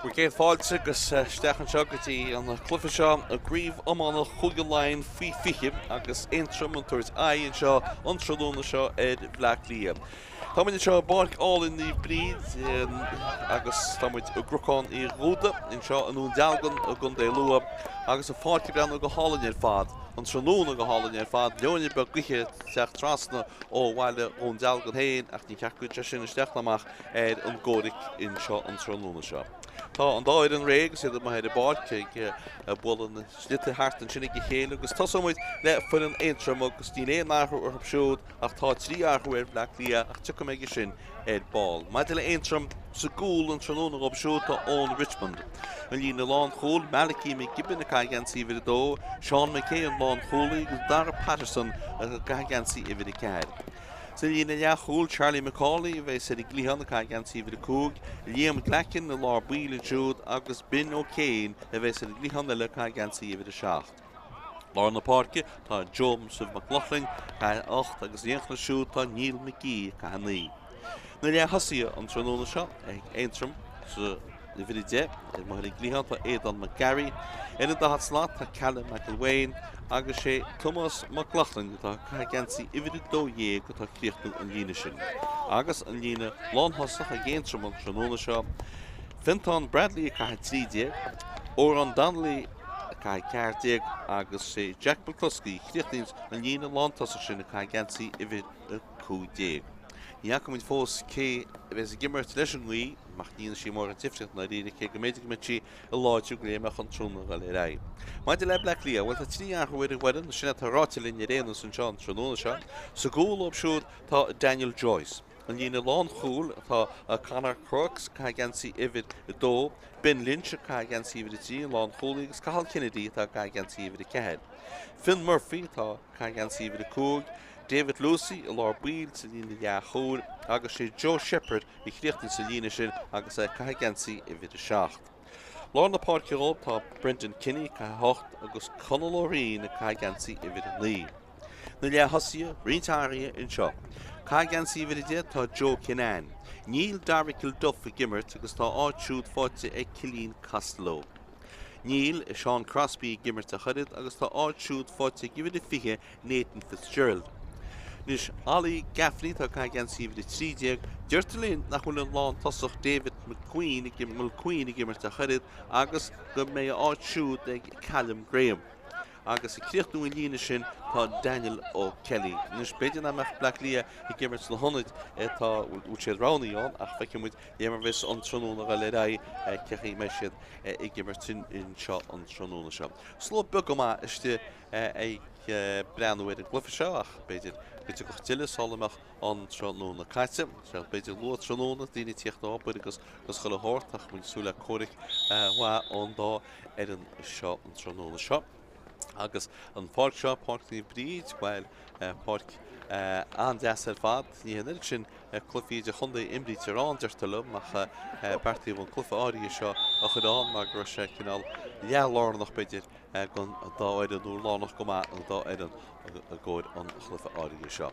Bhur gcéad fáilte agus isteach anseo go dtí an cluiche seo i gCraobh Iomána Chúige Laighean faoi 20 agus Aontroim ag tabhairt aghaidh anseo an tráthnóna seo ar Bhleá Cliath. Tá muid anseo i bPáirc álainn Naomh Bríd agus tá muid i gCnocán Uí Dhúda anseo i nDún Dealgan i gContae Lú agus an pháirc ag breathnú go hálainn ar fad, an tráthnóna go hálainn ar fad, leoithne beag gaoithe ag teacht trasna ó bhaile Dhún Dealgan féin ach ní ceart go gcuirfeadh sé sin isteach ná amach ar an gcomhrac anseo an tráthnóna seo. Tá an dá fhoireann réidh agus iad amuigh ar an bpáirc ag bualadh na sliotar thart ansin ag a chéile agus tosóidh muid le foireann Aontroim agus níl aon athrú orthu siúd ach tá 3 athrú ar Bhleá Cliath ach tiocfaidh mé aige sin ar ball. Maidir le Aontroim, sa gcúl an tráthnóna dhóibh siúd tá Eoin Richmond. An líne lánchúil, Malachy McGibbon ag caitheamh geansaí uimhir 2, Seán McKay an lánchúlaí agus Dara Patterson ag caitheamh geansaí uimhir 4. Sa líne leathchúil, Charlie McCauley a bheas ar an gcliathán ag caitheamh geansaí uimhir 5, Liam Glackin i lár baill ansiúd agus Ben O'Kane a bheas ar an gcliathán eile ag caitheamh geansaí uimhir 7. Lár na páirce, tá Joseph McLaughlin ag caitheamh 8 agus in éineacht leis siúd tá Neil McGee ag caitheamh 9. Na leath-thosaithe an tráthnóna seo ag Aontroim sa uimhir 10, amuigh ar an gcliathán tá Aodán McGarry, ar an daichead slat tá Callum McElwain agus sé Tomás McLaughlin atá ag caitheamh geansaí uimhir 12 atá ag críochnú an líne sin. Agus an líne lánthosach ag Aontroim an tráthnóna seo, Fiontán Bradley ag caitheamh 13, Odhrán Donnelly ag caitheamh 14 agus sé Jack McCluskey a chríochnaíonn an líne lántosach sin ag caitheamh geansaí uimhir 15. Ní fhaca muid fós cé a bheas ag imirt leis an ngaoth, ach ní dhéanfaidh sí mórán difríocht i ndáiríre, cé go mb'fhéidir go mbeidh sí ag láidriú go léir mbeadh an tráthnóna ag dul ar aghaidh. Maidir le Bleá Cliath, bhuel tá 3 athrú ar an bhfoireann, sin atá ráite linn ar aon nós anseo an tráthnóna seo. Sa gcúl dóibh siúd tá Daniel Joyce. An líne lánchúil tá Conor Crooks, ag caitheamh geansaí uimhir 2, Ben Lynch ag caitheamh geansaí uimhir 3, an lánchúlaí, agus Cathal Kennedy atá ag caitheamh geansaí uimhir 4. Finn Murphy atá ag caitheamh geansaí uimhir 5, David Lucey i lár baill sa líne leathchúil agus sé Joe Shepherd a chríochnaigh sa líne sin agus é ag caitheamh geansaí uimhir 7. Lár na páirce dhóibh tá Brendan Kenny ag caitheamh 8 agus Conal O'Reen ag caitheamh geansaí uimhir 9. Na leath-thosaithe, roinnt athruithe anseo. Caitheamh geansaí uimhir 10 tá Joe Kinane. Níl Darragh Kilduff ag imirt agus tá a áit siúd faighte ag Cillian Costello. Níl Seán Crosbie ag imirt ach oiread agus tá a áit siúd faighte ag uimhir 20 Nathan Fitzgerald. Anois, Ollie Gaffney atá ag caitheamh geansaí uimhir 13, deirtear linn nach bhfuil an lántosach David McQueen ag Mulqueen ag imirt ach oiread agus go mbeidh a áit siúd ag Callum Graham. Agus ag críochnú an líne sin tá Daniel O'Kelly. Anois, b'fhéidir nach mbeadh Bleá Cliath ag imirt sna hionaid atá, bhfuil siad roghnaithe ann ach feicfidh muid léir mar bheas an tráthnóna ag dul ar aghaidh cé chaoi mbeidh siad ag imirt anseo an tráthnóna seo. Slua beag go maith istigh ag breathnú ar an gcluiche seo ach b'fhéidir go dtiocfadh tuilleadh sula mbeadh an tráthnóna caite. B'fhéidir luath tráthnóna, daoine ag tíocht ó obair agus agus chuile shórt ach muid ag súil le comhrac mhaith ón dá fhoireann seo an tráthnóna seo. Agus an pháirc seo, Páirc Naomh Bríd, bhuel, páirc an-deas ar fad. Ní hé an oiread sin cluichí idir chontae imrítear ann, deirtear liom, ach beartaíodh an cluiche áirithe seo a chur ann mar go raibh sé cineál leath-lárnach, b'fhéidir, don dá fhoireann, nó lárnach go maith don dá fhoireann i gcomhair an chluiche áirithe seo.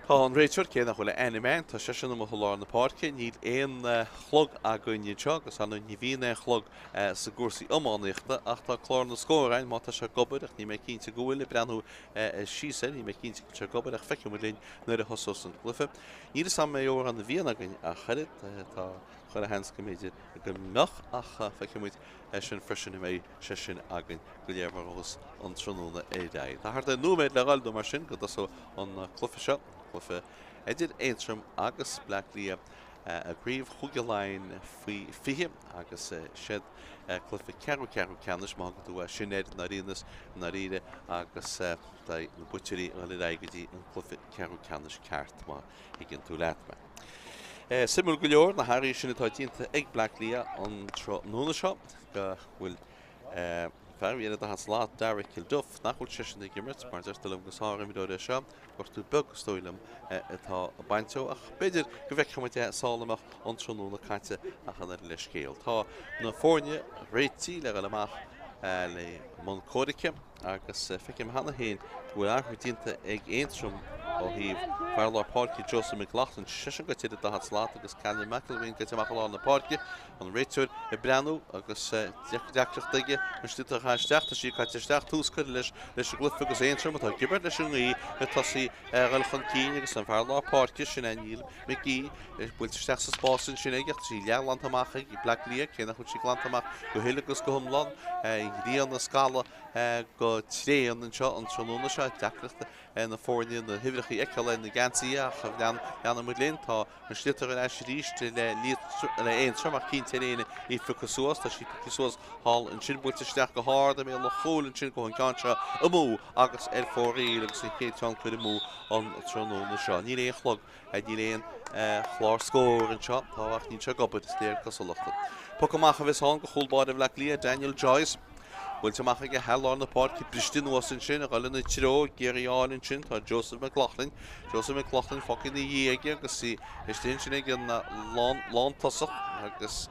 Tá an réiteoir, cé nach bhfuil a ainm ann, tá seisean amuigh i lár na páirce. Níl aon chlog againn anseo agus ar ndóigh ní bhíonn aon chlog sa gcúrsaí iománaíochta ach tá clár na scór ann má tá sé ag obair ach níl mé cinnte go bhfuil, ag breathnú síos air, níl mé cinnte go bhfuil sé ag obair ach feicfidh muid linn nuair a thosós an cluiche. Níl 'fhios a'm an mbeidh Amhrán na bhFiann againn ach oiread, tá chuile sheans go mb'fhéidir go mbeadh ach feicfidh muid sin freisin an mbeidh sé sin againn go léir mar ghabhfas an tráthnóna ar aghaidh. Tá thart ar nóiméad le dhul nó mar sin go dtosóidh an cluiche seo, cluiche idir Aontroim agus Bleá Cliath i gCraobh Chúige Laighean faoi 20 agus siad cluiche ceathrú ceathrú ceannais má thugann tú é sin air i ndáiríre agus beidh na buaiteoirí ag dul ar aghaidh go dtí an cluiche ceathrú ceannais ceart má thuigeann tú leat mé. Suimiúil go leor na hathruithe sin atá déanta ag Bleá Cliath an tráthnóna seo go bhfuil fear a bhí ar an daichead slat, Darragh Kilduff, nach bhfuil seisean ag imirt mar deirtear liom gur sárimreoir é seo, gortú beag is dóigh liom atá ag baint dó ach b'fhéidir go bhfeicfidh muid é sula mbeadh an tráthnóna caite ach an oiread le scéal. Tá na foirne réitithe le dhul amach le mbun comhraice. Agus feicim cheana féin go bhfuil athrú déanta ag Aontroim. ó thaobh fear lár páirce Joseph McLaughlin, seisean gaite ar an daichead slat agus Callum McElwain gaite amach i lár na páirce. An réiteoir ag breathnú agus deacracht aige an sliotar a chaitheamh isteach. Tá sí caite isteach, tús curtha leis leis an gcluiche agus Aontroim atá ag imirt leis an ngaoth ag tosaí a dhul chun cinn agus an fear lár páirce sin é Neil McGee buailte isteach sa spás ansin aige ach tá sí leathghlanta amach ag Bleá Cliath cé nach bhfuil sí glanta amach go huile agus go hiomlán. An ghrian ag scalladh go tréan anseo an tráthnóna seo. Deacracht ar na foirne na huimhreacha a fheiceáil ar na geansaithe ach leanfaidh muid linn. Tá an sliotar ar ais arís le Aontroim ach cinnte ar éinne í a phiocadh suas. Tá sí pioctha suas thall ansin, buailte isteach go hard i mbéal an chúil ansin go an ceann seo amú agus ar fóraoil agus an chéad cheann curtha amú an tráthnóna seo. Níl aon chlog, níl aon chlár scóir anseo, tá ach níl sé ag obair, is léir cosúlachta. Poc amach a bheas ann go chúl báire Bhaile Átha Cliath, Daniel Joyce. Buailte amach aige thar lár na páirce, briste anuas ansin, ag dul ina treo, ag iarraidh a fháil ansin, tá Joseph McLaughlin, Joseph McLaughlin fágtha ina dhiaidh aige agus í istigh ansin ag an lán, lántosach agus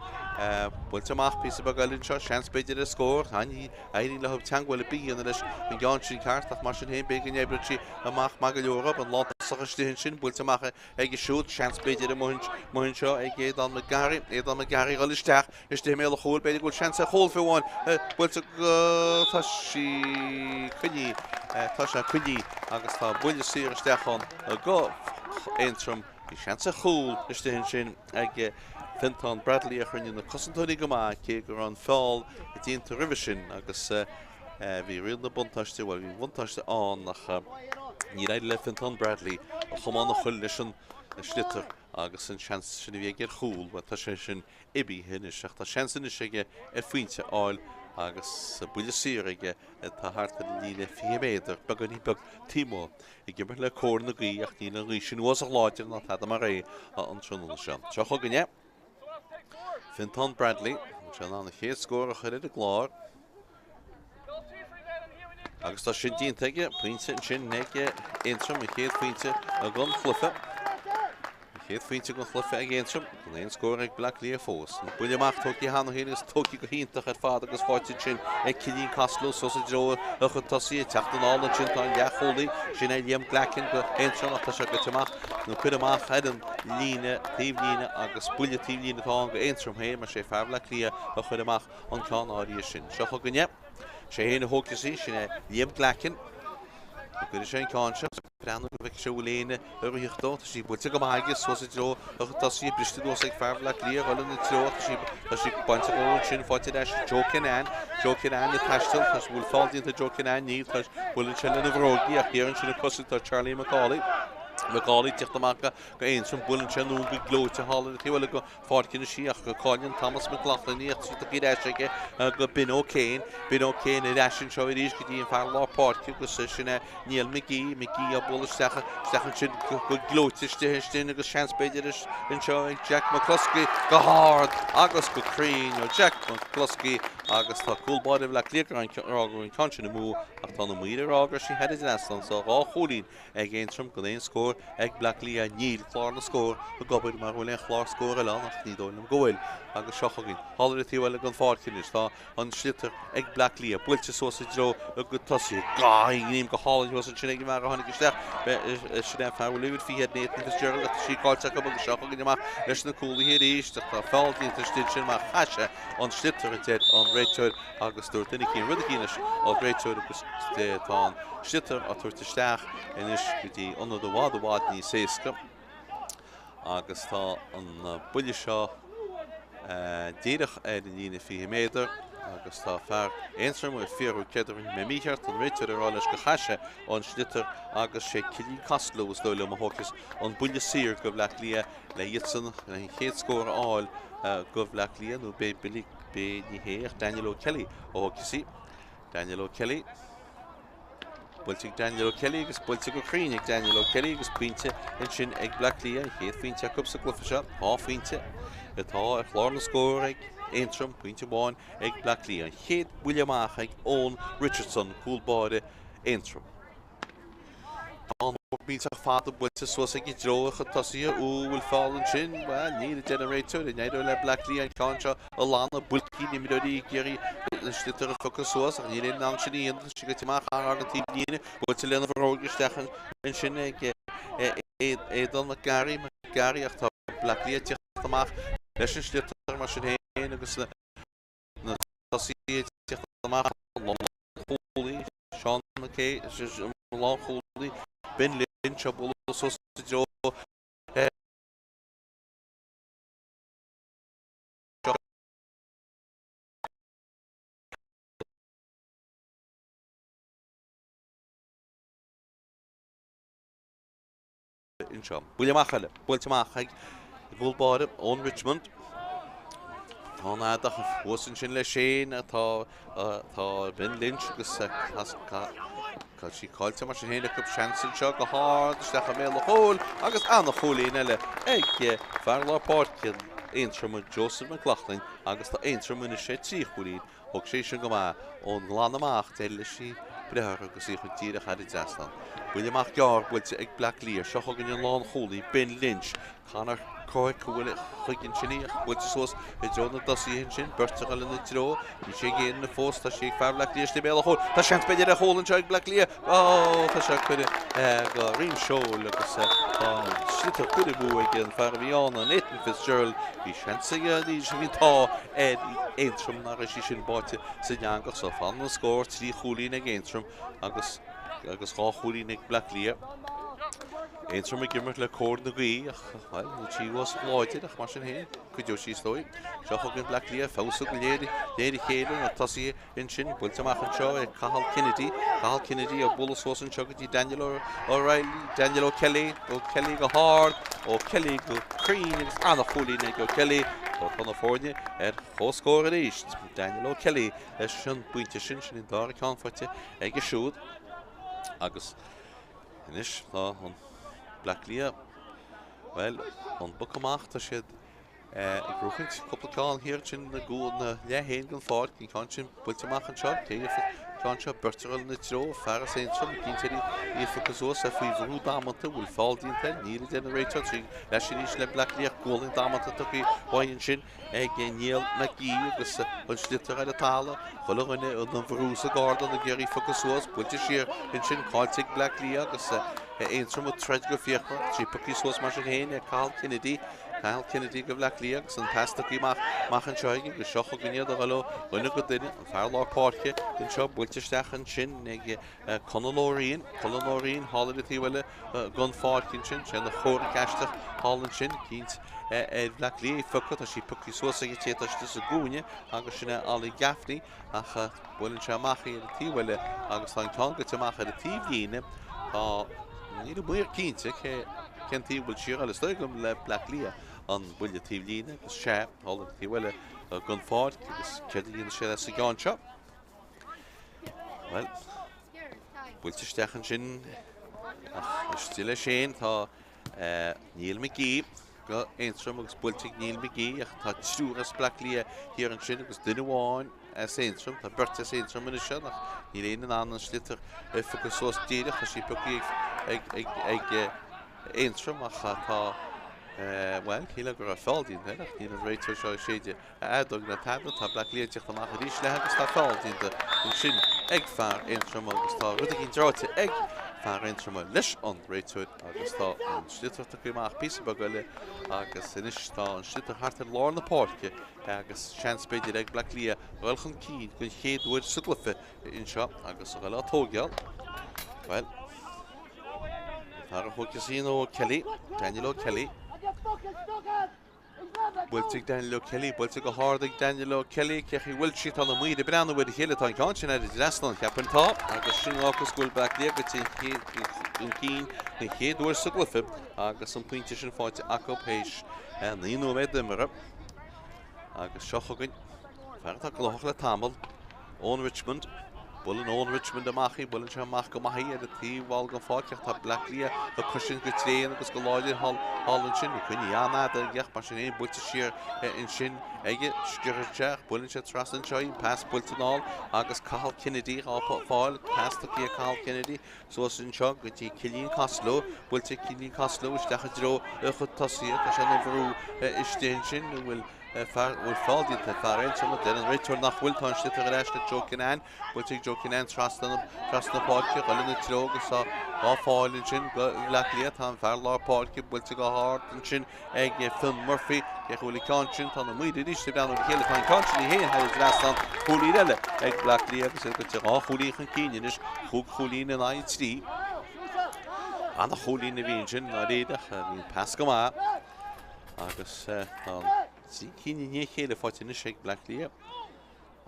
buailte amach píosa beag eile anseo, seans b'fhéidir ar scór, ní éiríonn leo teagmháil ar bith a dhéanamh leis an gceann sin ceart ach mar sin féin b'fhéidir go n-oibreoidh sí amach maith go leor an lántosach istigh ansin, buailte amach aige siúd, seans b'fhéidir amuigh anseo ag Aodán McGarry, Aodán McGarry ag dul isteach, Istigh i mbéal an chúil, b'fhéidir go bhfuil seans ar chúl fiú amháin. Buailte go, tá sí coinnithe, tá sé coinnithe agus tá buille saor isteach ann go Aontroim. Bhí seans ar chúl istigh ansin ag Fiontán Bradley ach rinne na cosantóirí go maith cé go raibh an feall déanta roimhe sin agus bhí riail na buntáiste, bhuel bhí an bhuntáiste ann ach níor éirigh le Fiontán Bradley a chamán a chur leis an sliotar agus an seans sin a bhí aige ar chúl, bhuel tá sé sin imithe anois ach tá seans anois aige ar phointe a fháil agus buille saor aige atá thart ar an líne 20 méadar, beagáinín beag taobh amuigh. Ag imirt le cóir na gaoithe ach níl an ghaoth sin uafásach láidir ná tada mar é an tráthnóna seo. Seo chugainn é. Fiontán Bradley, an sé in ann a chéad scór a chur ar an gclár. Agus tá sin déanta aige, pointe ansin ag Aontroim, an chéad phointe den chluiche. An chéad phointe den chluiche ag Aontroim, gan aon scór ag Bleá Cliath fós. An buille amach tógtha cheana féin agus tógtha go hiontach ar fad agus faighte ansin ag Cillian Costello suas i dtreo a chuid tosaithe ag teacht anall ansin tá an leathchúlaí sin é Liam Glackin go Aontroim ach tá sé goite amach nó curtha amach ar an líne taobhlíne agus buille taobhlíne atá ann go Aontroim féin mar sé fear Bhaile Átha Cliath a chuir amach an ceann áirithe sin. Seo chugainn é. Sé féin a thógfas í, sin é Liam Glackin. Go gcuirfidh sé an ceann seo. Breathnú go bhfeicfidh sé an bhfuil éinne ag ritheacht dó. Tá sí buailte go maith aige suas i dtreo a chuid tosaithe, briste anuas ag fear Bhaile Átha Cliath, a dhul ina treo ach tá sí, tá sí bainte dhó ansin, faighte ar ais ag Joe Kinane. Joe Kinane ag taisteal, tá, bhfuil feall déanta ag Joe Kinane? Níl, tá, buaileann sé lena bhróigí ach iarrann sin a cosaint tá Charlie McAuley. McAuley ag teacht amach go Aontroim, buaileann sé anonn go gleoite thall ar an taobh eile go pháirc anois í ach cailleann Thomas McLaughlin í ach tá sí tugtha ar ais aige go Ben O'Kane. Ben O'Kane ar ais anseo arís go dtí an fear lár páirce agus sin é Niall McGee. McGee á bualadh isteach isteach ansin go gleoite istigh ansin agus seans b'fhéidir anseo ag Jack McCluskey go hard agus go cruinn ó Jack McCluskey agus tá cúl báire Bhaile Átha Cliath ag rá go raibh an ceann sin amú ach tá na maoir ag rá go raibh sí thar an trasnán so dhá chúilín ag Aontroim gan aon scór ag Bleá Cliath. Níl clár na scór ag obair mara bhfuil aon chlár scór eile ann ach ní dóigh liom go bhfuil. Agus seo chugainn thall ar an taobh eile den pháirc anois. Tá an sliotar ag Bleá Cliath buailte suas i dtreo a gcuid tosaithe. Gá-ghním go hálainn thuas ansin ag an bhfear a tháinig isteach. Sin é an fear a bhfuil uimhir 20 air, Nathan Fitzgerald, ach tá sí caillte acu agus seo chugainn amach leis na cúlaithe arís. Ach tá feall déanta istigh ansin mar chaith sé an sliotar a deir an réiteoir agus dúirt duine eicínt rud eicínt leis an réiteoir agus tá an sliotar á tabhairt isteach anois go dtí ionad i bhfad i bhfad níos éasca agus tá an buille seo díreach ar an líne 20 méadar agus tá fear Aontroim ag fiafraí céard a rinne mé mícheart, an réiteoir ag rá leis gur chaith sé an sliotar agus sé Cillian Costello is dóigh liom a thógfas an buille saor go Bhleá Cliath le iadsan le an chéad scór a fháil go Bhleá Cliath nó b'é Billy b'é ní hé ach Daniel O'Kelly a thógfas í. Daniel O'Kelly. Buailte ag Daniel O'Kelly agus buailte go cruinn ag Daniel O'Kelly agus pointe ansin ag Bleá Cliath, an chéad phointe acu sa gcluiche seo, dhá phointe atá ar chlár na scór ag Aontroim, pointe amháin ag Bleá Cliath. An chéad bhuille amach ag Eoin Richardson, cúl báire Aontroim. Ceann millteach fada buailte suas ag i dtreo a chuid tosaithe. Ó, bhfuil feall ansin? Bhuel, níl, a deir an réiteoir. An éireoidh le Bleá Cliath an ceann seo a ghlanadh? Builcí na n-imreoirí ag iarraidh an sliotar a phiocadh suas ach níl aon in ann sin a dhéanamh. Tá sé gaite amach thar an taobh líne. Buailte lena bhróig isteach ansin ag. Aodán McGarry, McGarry ach tá Bleá Cliath ag teacht amach leis an sliotar mar sin féin agus na tosaithe ag teacht amach, lánchúlaí Seán McKay, lánchúlaí Ben Lynch á bualadh suas i dtreo anseo. Buille amach eile, buailte amach ag an gcúl báire, Eoin Richmond. Tá an fheadach thuas ansin le Shane, tá tá Ben Lynch agus tá sí caillte mar sin féin acu seans anseo go hard isteach i mbéal an chúil agus an-chúilín eile ag fear lár páirce Aontroma Joseph McLaughlin agus tá Aontroim anois ar 3 chúilín Thóg sé sin go maith ón nglan amach, d'éirigh leis í breith orthu agus í a chur díreach thar an dtrasnán. Buille amach gearr buailte ag Bleá Cliath. Seo chugainn an lánchúlaí, Ben Lynch. Conor Coyce a bhuail chuige ansin í ach buailte suas i dtreo na dtosaithe ansin. Beirt a dhul ina dtreo. Níl sé ag éinne fós. Tá sí ag fear Bhleá Cliath istigh i mbéal an chúil. Tá seans b'fhéidir ar chúl anseo ag Bleá Cliath. Ó, tá sé curtha go roim seoil agus tá an sliotar curtha amú ag an fear a bhí ann, Nathan Fitzgerald. Bhí seans aige, bhí an t-ádh ar Aontroim nach raibh sí sin báite san eangach so fanann an scór, 3 chúilín ag Aontroim agus agus 2 chúilín ag Bleá Cliath. Aontroim ag imirt le cóir na gaoithe ach, bhuel, níl sí uasal láidir ach mar sin féin, cuideoidh sí is dóigh. Seo chugainn Bleá Cliath, feabhsú de réir a chéile, na tosaithe ansin, buailte amach anseo ag Cathal Kennedy. Cathal Kennedy ag bualadh suas anseo go dtí Daniel O'Reilly, Daniel O'Kelly, O'Kelly go hard, O'Kelly go cruinn agus an-chúilín ag O'Kelly. Tá na foirne ar comhscór arís. Daniel O'Kelly leis an bpointe sin, sin an dara ceann faighte aige siúd. Agus anois tá an Bleá Cliath, bhuel, ón bpoc amach tá siad Ag buachaint cúpla ceann thiar ansin ina leath féin den pháirc, an ceann sin buailte amach anseo, cé a gheobhas an ceann seo, beirt a dhul ina treo, fear as Aontroim, ag cinnteoirí í a phiocadh suas, é faoi bhrú damanta, bhfuil feall déanta air, níl a deir an réiteoir, tar ais arís le Bleá Cliath, gualainn damanta tugtha uaidh ansin ag Niall McGee agus an sliotar ar an talamh, chuile dhuine ina bhrú sa gcordon ag iarraidh í a phiocadh suas, buailte siar ansin, caillte ag Bleá Cliath agus Aontroim ag troid go fíochmhar, tá sí pioctha suas mar sin féin ag Cathal Kennedy. Cathal Kennedy go Bhleá Cliath agus an pas tugtha amach amach anseo aige agus seo chugainn iad a dhul ó dhuine go duine, an fear lár páirce anseo buailte isteach ansin ag Conall Ó Riain, Conall Ó Riain thall ar an taobh eile den pháirc ansin, sé ina chomhrac aisteach thall ansin, cinnt ar Bhleá Cliath í a phiocadh, tá sí pioctha suas ag an té atá istigh sa gcúinne agus sin é Ollie Gaffney ach buaileann sé amach í ar an taobh eile agus tá an ceann goite amach ar an taobhlíne. Tá, níl an maor cinnte cé cén taobh a bhfuil sí ag dul, is dóigh liom le Bleá Cliath an buille taobhlíne agus sea, thall ar an taobh eile den pháirc agus céard a dhéanfaidh siad as an gceann seo? Bhuel, buailte isteach ansin ach istigh leis féin tá Neil McGee go Aontroim agus buailte ag Neil McGee ach tá triúr as Bleá Cliath thiar ansin agus duine amháin as Aontroim. Tá beirt as Aontroim anois ann ach níl éinne in ann an sliotar a phiocadh suas díreach. Tá sí pioctha ag, ag, ag, ag Aontroim ach tá, bhuel, shílfeá go raibh feall déanta air ach níl an réiteoir seo ag séideadh a fheadóg ná tada. Tá Bleá Cliath ag teacht amach arís léi agus tá feall déanta ansin ag fear Aontroma agus tá rud éigin ráite ag fear Aontroma leis an réiteoir agus tá an sliotar tugtha amach píosa beag eile agus anois tá an sliotar thart ar lár na páirce agus seans b'fhéidir ag Bleá Cliath a dhul chun cinn den chéad uair sa gcluiche anseo agus a dhul á tógáil. Bhuel, an fear a thógfas í ná O'Kelly, Daniel O'Kelly. Buailte ag Daniel O'Kelly, buailte go hard ag Daniel O'Kelly, cé chaoi bhfuil sí, tá na maoir ag breathnú ar a chéile, tá an ceann sin ar an dtrasnán, cheapfainn tá, agus sin a fhágas go bhfuil Bleá Cliath goite chun cinn den chéad uair sa gcluiche agus an pointe sin faighte acu théis 9 nóiméad imeartha. Agus seo chugainn fear atá gnóthach le tamall, Eoin Richmond. Buaileann Eoin Richmond amach í, buaileann sé amach go maith í ar an taobh thall den pháirc ach tá Bleá Cliath ag cosaint go tréan agus go láidir thall thall ansin. Coinnithe an-fhada aige ach mar sin féin buailte siar ansin aige. Sciorrann sé ach buaileann sé trasna anseo í, pas buailte anall agus Cathal Kennedy á fáil, pas tugtha ag Cathal Kennedy suas anseo go dtí Cillian Costello, buailte ag Cillian Costello isteach i dtreo a chuid tosaithe. Tá sé ina bhrú istigh ansin, an bhfuil. Fear, bhfuil feall déanta ar fear Aontroma? Deir an réiteoir nach bhfuil. Tá an sliotar ar ais le Joe Kinane. Buailte ag Joe Kinane trasna na, trasna na páirce, dhul ina treo agus tá á fáil ansin go Bhleá Cliath. Tá an fear lár páirce buailte go hard ansin ag Fionn Murphy. Cé acu a bhfuil an ceann sin? Tá na maoir arís ag breathnú ar a chéile. Tá an ceann sin í féin thar an dtrasnán. Cúilín eile ag Bleá Cliath agus iad goite 2 chúilín chun cinn anois. 5 chúilín in aghaidh 3. Ana-chúilín a bhí ansin, ndáiríre, ach bhí an pas go maith. Agus tá 3 cinn i ndiaidh a chéile faighte anois ag Bleá Cliath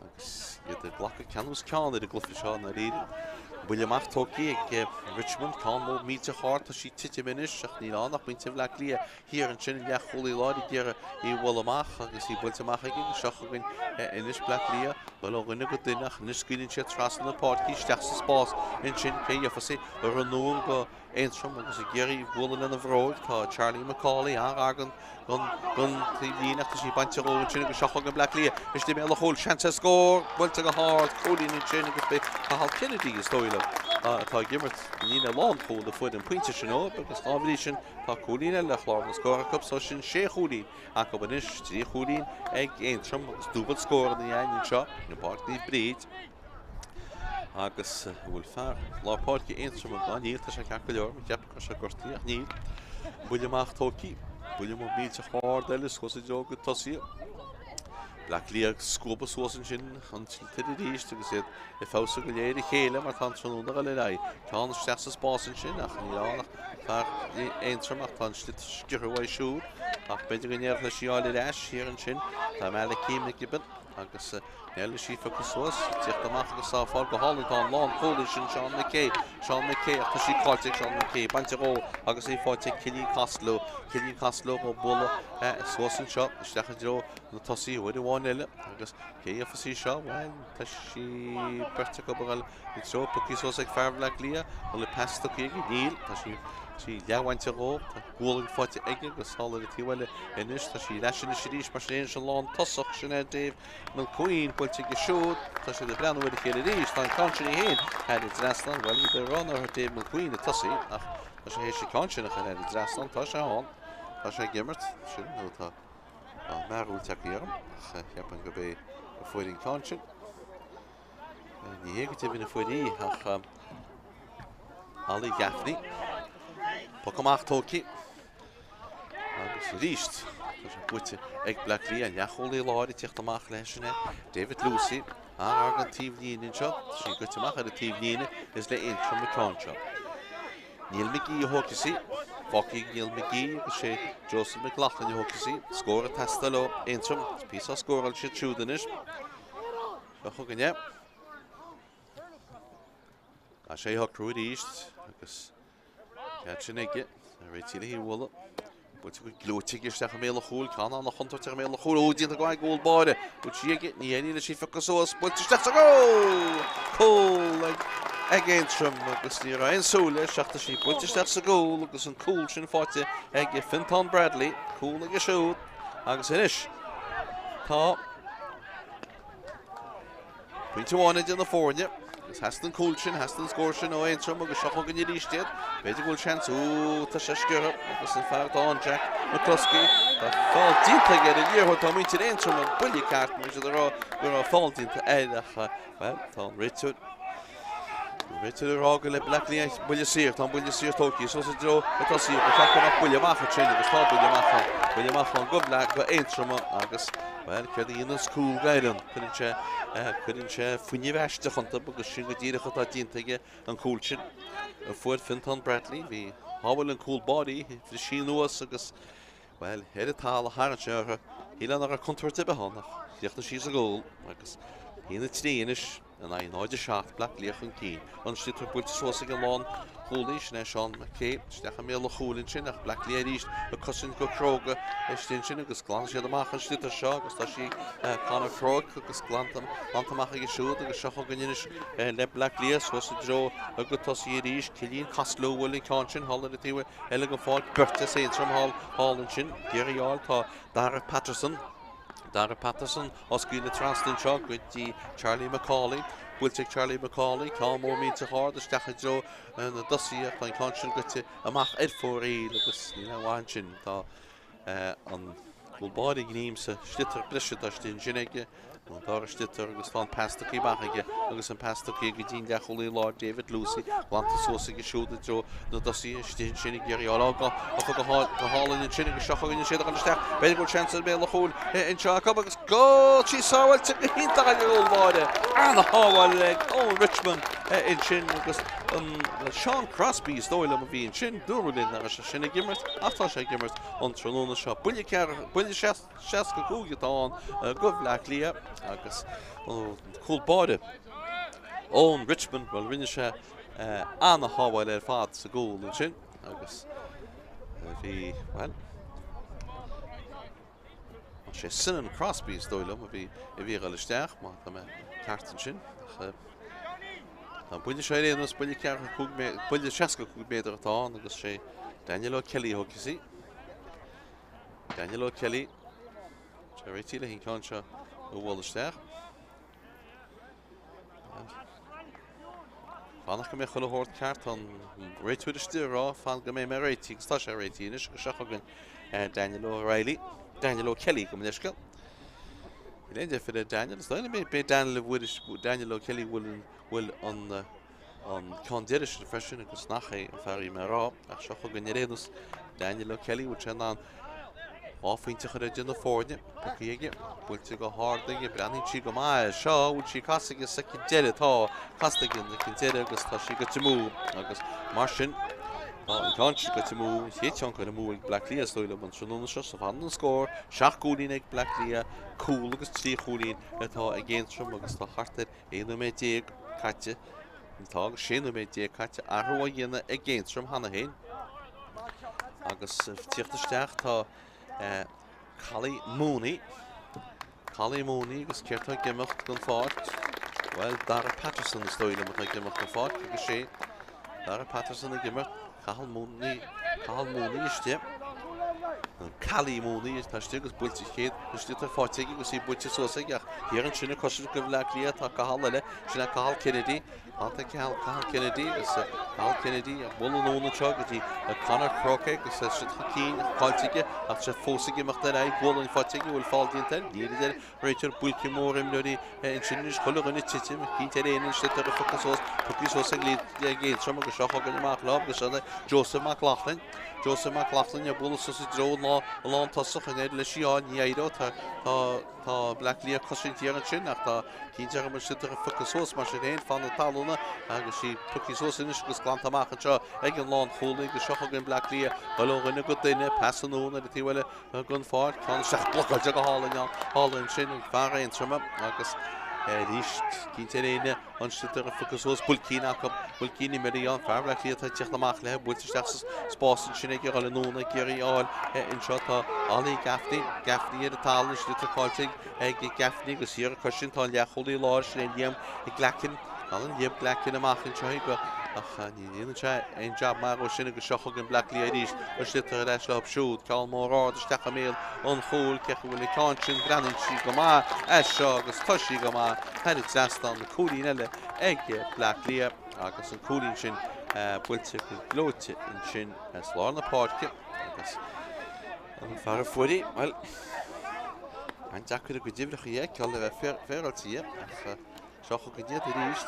agus iad ag glacadh ceann os ceann ar an gcluiche seo i ndáiríre. Buille amach tógtha ag Richmond, ceann mór millteach ard, tá sí ag titim anois ach níl ann ach muintir Bhleá Cliath thiar ansin i leathchúlaí láir ag iarraidh í a bhualadh amach agus í buailte amach aige agus seo chugainn anois Bleá Cliath, dul ó dhuine go duine ach anois scaoileann siad trasna na páirce isteach sa spás ansin cé gheofas í anonn go Aontroim agus ag iarraidh bualadh lena bhróig tá Charlie McCauley an-ghar don taobhlíne ach tá sí bainte dhó ansin agus seo chugainn Bleá Cliath istigh i mbéal an chúil. Seans ar scór! Buailte go hard, cúilín ansin agus b'é Cathal Kennedy is dóigh liom atá ag imirt an líne lánchúil a fuair an pointe sin dóibh agus dá bhrí sin tá cúilín eile ar chlár na scór acu so sin sé chúilín acu anois, 3 chúilín ag Aontroim agus dúbailt scóranna againn anseo i bPáirc Naomh Bríd. Agus an bhfuil fear lár páirce Aontroma ann? Níl, tá sé ceart go leor, cheap go raibh sé gortaithe ach níl. Buille amach tógtha, buille mór millteach ard eile suas i dtreo go tosaithe. Bleá Cliath ag scuabadh suas ansin an tsliotar arís agus iad ag feabhsú go léir a chéile mar tá an tráthnóna ag dul ar aghaidh. Ceann isteach sa spás ansin ach níl ann ach fear Aontroim ach tá an sliotar sciorrtha uaidh siúd ach b'fhéidir go ndéarfadh leis í a fháil ar ais thiar ansin. Tá Malachy McGibbon agus Níl sí pioctha suas, tíocht amach agus á fáil go hálainn. Tá an lánchúlaí sin Seán McKay, Seán McKay, ach tá sí caillte ag Seán McKay. Bainte dhó agus í faighte ag Cillian Costello. Cillian Costello á bualadh suas anseo, isteach i dtreo na tosaí uair amháin eile. Agus cé a gheofas í seo? Bhuel, tá sí beirt acu ag dul i dtreo pioctha suas ag fear Bhaile Átha Cliath. An bhfuil pas tugtha aige? Níl. Tá sí sí leathbhainte dhó. Tá gualainn faighte aige agus thall ar an taobh eile anois. Tá sí ar ais anois arís mar sin é an lán tosach sin é Dave McQueen buailte aige siúd. Tá siad ag breathnú ar a chéile arís. Tá an ceann sin í féin thar an dtrasnán. Bhuel, bhí rá nach Dave McQueen ag tosaí ach tá sé théis an ceann sin a chur thar an dtrasnán. Tá sé ann. Tá sé ag imirt. Sin nó tá mearúil tagtha orm ach cheapfainn gurb é a fuair an ceann sin. Ní hé go deimhin a fuair í ach Ollie Gaffney. Poc amach tógtha. Agus arís, tá sé buaite ag Bleá Cliath, an leathchúlaí láir ag tíocht amach leis sin é David Lucey. An-ghar don taobhlíne anseo. Tá sí goite amach ar an taobhlíne is le Aontroim an ceann seo. Neil McGee a thógfas í. Fágtha ag Neil McGee agus sé Joseph McLaughlin a thógfas í. Scór ag teastáil ó Aontroim. Píosa á scóráil siad siúd anois. Seo chugainn é. Tá sé a shocrú arís agus Cead sin aige, réitigh le bualadh. Buailte go gleoite aige isteach i mbéal an chúil, ceann an-chontúirteach i mbéal an chúil. Ó, déanta go maith ag an gcúl báire. Bhuail sí aige, ní éiríonn leis í a phiocadh suas, buailte isteach sa gcúl! Cúl ag ag Aontroim agus ní raibh aon súil leis ach tá sí buailte isteach sa gcúl agus an cúl sin faighte ag Fintán Bradley, cúl aige siúd agus anois tá Pointe amháin idir na foirne agus theastaigh an cúl sin, theastaigh an scór sin ó Aontroim agus seo chugainn arís iad. B'fhéidir go bhfuil seans, ó, tá sé sciorrtha agus an fear atá ann, Jack McCluskey, tá feall déanta aige ar an liathróid, tá muintir Aontroim an buille ceart, mar siad ag rá go raibh feall déanta air ach, bhuel, tá an réiteoir An réiteoir ag rá gur le Bleá Cliath buille saor, tá an buille saor tógtha suas i dtreo na tosaithe, ba cheart go mbeadh buille amach ansin agus tá buille amach ann, buille amach ann go Bleá, go Aontroim agus, bhuel, céard a dhéananns cúl d'fhoireann? Cuireann sé, cuireann sé fuinneamh aisteach iontu agus sin go díreach atá déanta aige an cúl sin a fuair Fintán Bradley. Bhí, shábháil an cúl báire í, bhris sí anuas agus, bhuel, ar an talamh a tharraing sé uirthi. Shílfeá nach raibh contúirt ar bith ann ach chríochnaigh sí sa gcúl agus 1-3 anois. In aghaidh 0-7, Bleá Cliath chun cinn. An sliotar buailte suas ag an lánchúlaí, sin é Seán McKay. Isteach i mbéal an chúil ansin ach Bleá Cliath arís ag cosaint go cróga istigh ansin agus glanann siad amach an sliotar seo agus tá sí Conor Croke agus glanta amach aige siúd agus seo chugainn anois le Bleá Cliath suas i dtreo na dtosaithe arís. Cillian Costello a bhuail an ceann sin thall ar an taobh eile den pháirc. Beirt as Aontroim thall ansin. Ag iarraidh a fháil tá Dara Patterson. Dara Patterson á scaoileadh trasna anseo go dtí Charlie McCauley. Buailte ag Charlie McCauley, ceann mór millteach ard isteach i dtreo na dtosaithe ach tá an ceann sin goite amach ar fóraoil agus níl aon mhaith ansin. Tá an Cúl báire gním sa sliotar breise atá istigh ansin aige, an dara sliotar agus tá an pas tugtha amach aige agus an pas tugtha go dtí an leathchúlaí láir David Lucey, glanta suas aige siúd i dtreo na dtosaithe istigh ansin ag iarraidh fháil á go hálainn ansin agus seo chugainn an séideadh dul isteach. B'fhéidir go bhfuil seans ar bhéal an chúil anseo acu agus go sí sábháilte go hiontach ag an gcúl báire. Ana-shábháil ag Eoin Richmond ansin agus an Sean Crosby is dóigh liom a bhí ansin. Dúradh linn nach raibh sé sin ag imirt ach tá sé ag imirt an tráthnóna seo. Buille buille 65 atá ann do Bhleá Cliath agus an cúl báire Eoin Richmond, bhuel rinne sé ana-shábháil ar fad sa gcúl ansin agus bhí, bhuel, sé Sinan Crosby is dóigh liom a bhí a bhí ag dul isteach má tá mé ceart ansin. Ach tá an buille seo ar aon nós, buille 45 buille 65 méadar atá ann agus sé Daniel O'Kelly a thógfas í. Daniel O'Kelly sé réitithe le an ceann seo a bhualadh isteach. Fanacht go mbeidh chuile shórt ceart, tá an réiteoir istigh ag rá fan go mbeidh mé réitithe agus tá sé réitithe anois agus seo chugainn eh, Daniel O'Reilly, Daniel O'Kelly gabh mo leithscéal. Níl aon deifir ar Daniel, is dóigh liom b'é Daniel a bhfuair Daniel O'Kelly bhfuil bhfuil an eh, an ceann deiridh sin freisin agus nach é an fear a bhí mé a rá ach seo chugainn ar aon nós Daniel O'Kelly bhfuil sé in ann dhá phointe a chur ar deireadh na foirne. Pioctha aige, buailte go hard aige, breathnaíonn sí go maith air seo, bhfuil sí casta aige sa deireadh, tá casta aige ag an deireadh agus tá sí goite amú agus mar sin tá an ceann sin goite amú, an chéad cheann curtha amú ag Bleá Cliath is dóigh liom an tráthnóna seo so fanann an scór, seacht gcúilín ag Bleá Cliath, cúl agus trí chúilín atá ag Aontroim agus tá thart ar 11 nóiméad caite. Tá agus 16 nóiméad caite athrú á dhéanamh ag Aontroim cheana féin. Agus tíocht isteach tá Collie Mooney. Collie Mooney agus céard tá ag imeacht den pháirc? Bhuel, Dara Patterson is dóigh liom atá ag imeacht den pháirc agus sé Dara Patterson ag imeacht. Cathal Mooney, Cathal Mooney istigh. Callie Mooney atá istigh agus buailte chéad istigh tá faighte aige agus í buailte suas aige ach thiar ansin ag cosaint do Bhleá Cliath tá Cathal eile, sin é Cathal Kennedy. Tá Cathal, Cathal Kennedy agus Cathal Kennedy ag bualadh anonn anseo go dtí Conor Croke agus siad chun cinn caillte aige ach sé fós ag imeacht ar aghaidh gualainn faighte aige bhfuil feall déanta air níl a deir Réiteoir buailte mór imreoirí ansin anois chuile dhuine ag titim, cinnte ar aon sliotar a phiocadh suas, pioctha suas ag Aontroim agus seo chugainn amach leo agus seo Joseph McLaughlin. Joseph McLaughlin ag bualadh suas i dtreo an lán tosach an éirigh leis í a fháil, ní éireoidh, tá tá tá Bleá Cliath ag cosaint thiar ansin ach tá cinnte go bhfuil sliotar a phiocadh suas mar sin féin fan na talúna agus í pioctha suas anois agus glanta amach anseo ag an lánchúlaí agus seo chugainn Bleá Cliath, dul ó dhuine go duine, pas anonn ar an taobh eile den pháirc. Ceann isteach blocáilte go hálainn thall ansin ag fear Aontroma agus arís cinnte ar éinne an sliotar a phiocadh suas builcín acu builcín imreoirí ann fear Bhleá Cliath atá ag tíocht amach léi buailte isteach sa spás ansin ag dul anonn ag iarraidh a fháil anseo tá Ollie Gaffney Gaffney ar an talamh an sliotar caillte ag Gaffney agus thiar acu sin tá an leathchúlaí láir sin é Liam Glackin Tá an Liam Glackin amach anseo go ach ní dhéanann sé aon jab maith dhó sin agus seo chugainn Bleá Cliath arís, an sliotar ar ais leo siúd, ceann mór ard isteach i mbéal an chúil, cé acu bhfuil an ceann sin, breathnaíonn sí go maith as seo agus tá sí go maith thar an trasnán, an cúilín eile ag Bleá Cliath agus an cúilín sin buailte go gleoite ansin as lár na páirce agus an fear a fuair í, bhuel, an-deacair a gcuid uimhreacha a fheiceáil le bheith féaráilte ach Seo chugainn iad arís.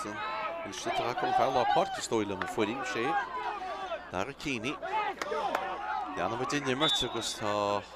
An sliotar acu an fear lár páirce is dóigh liom a fuair í, sé Dara Keaney. Leanfaidh muid den imirt agus tá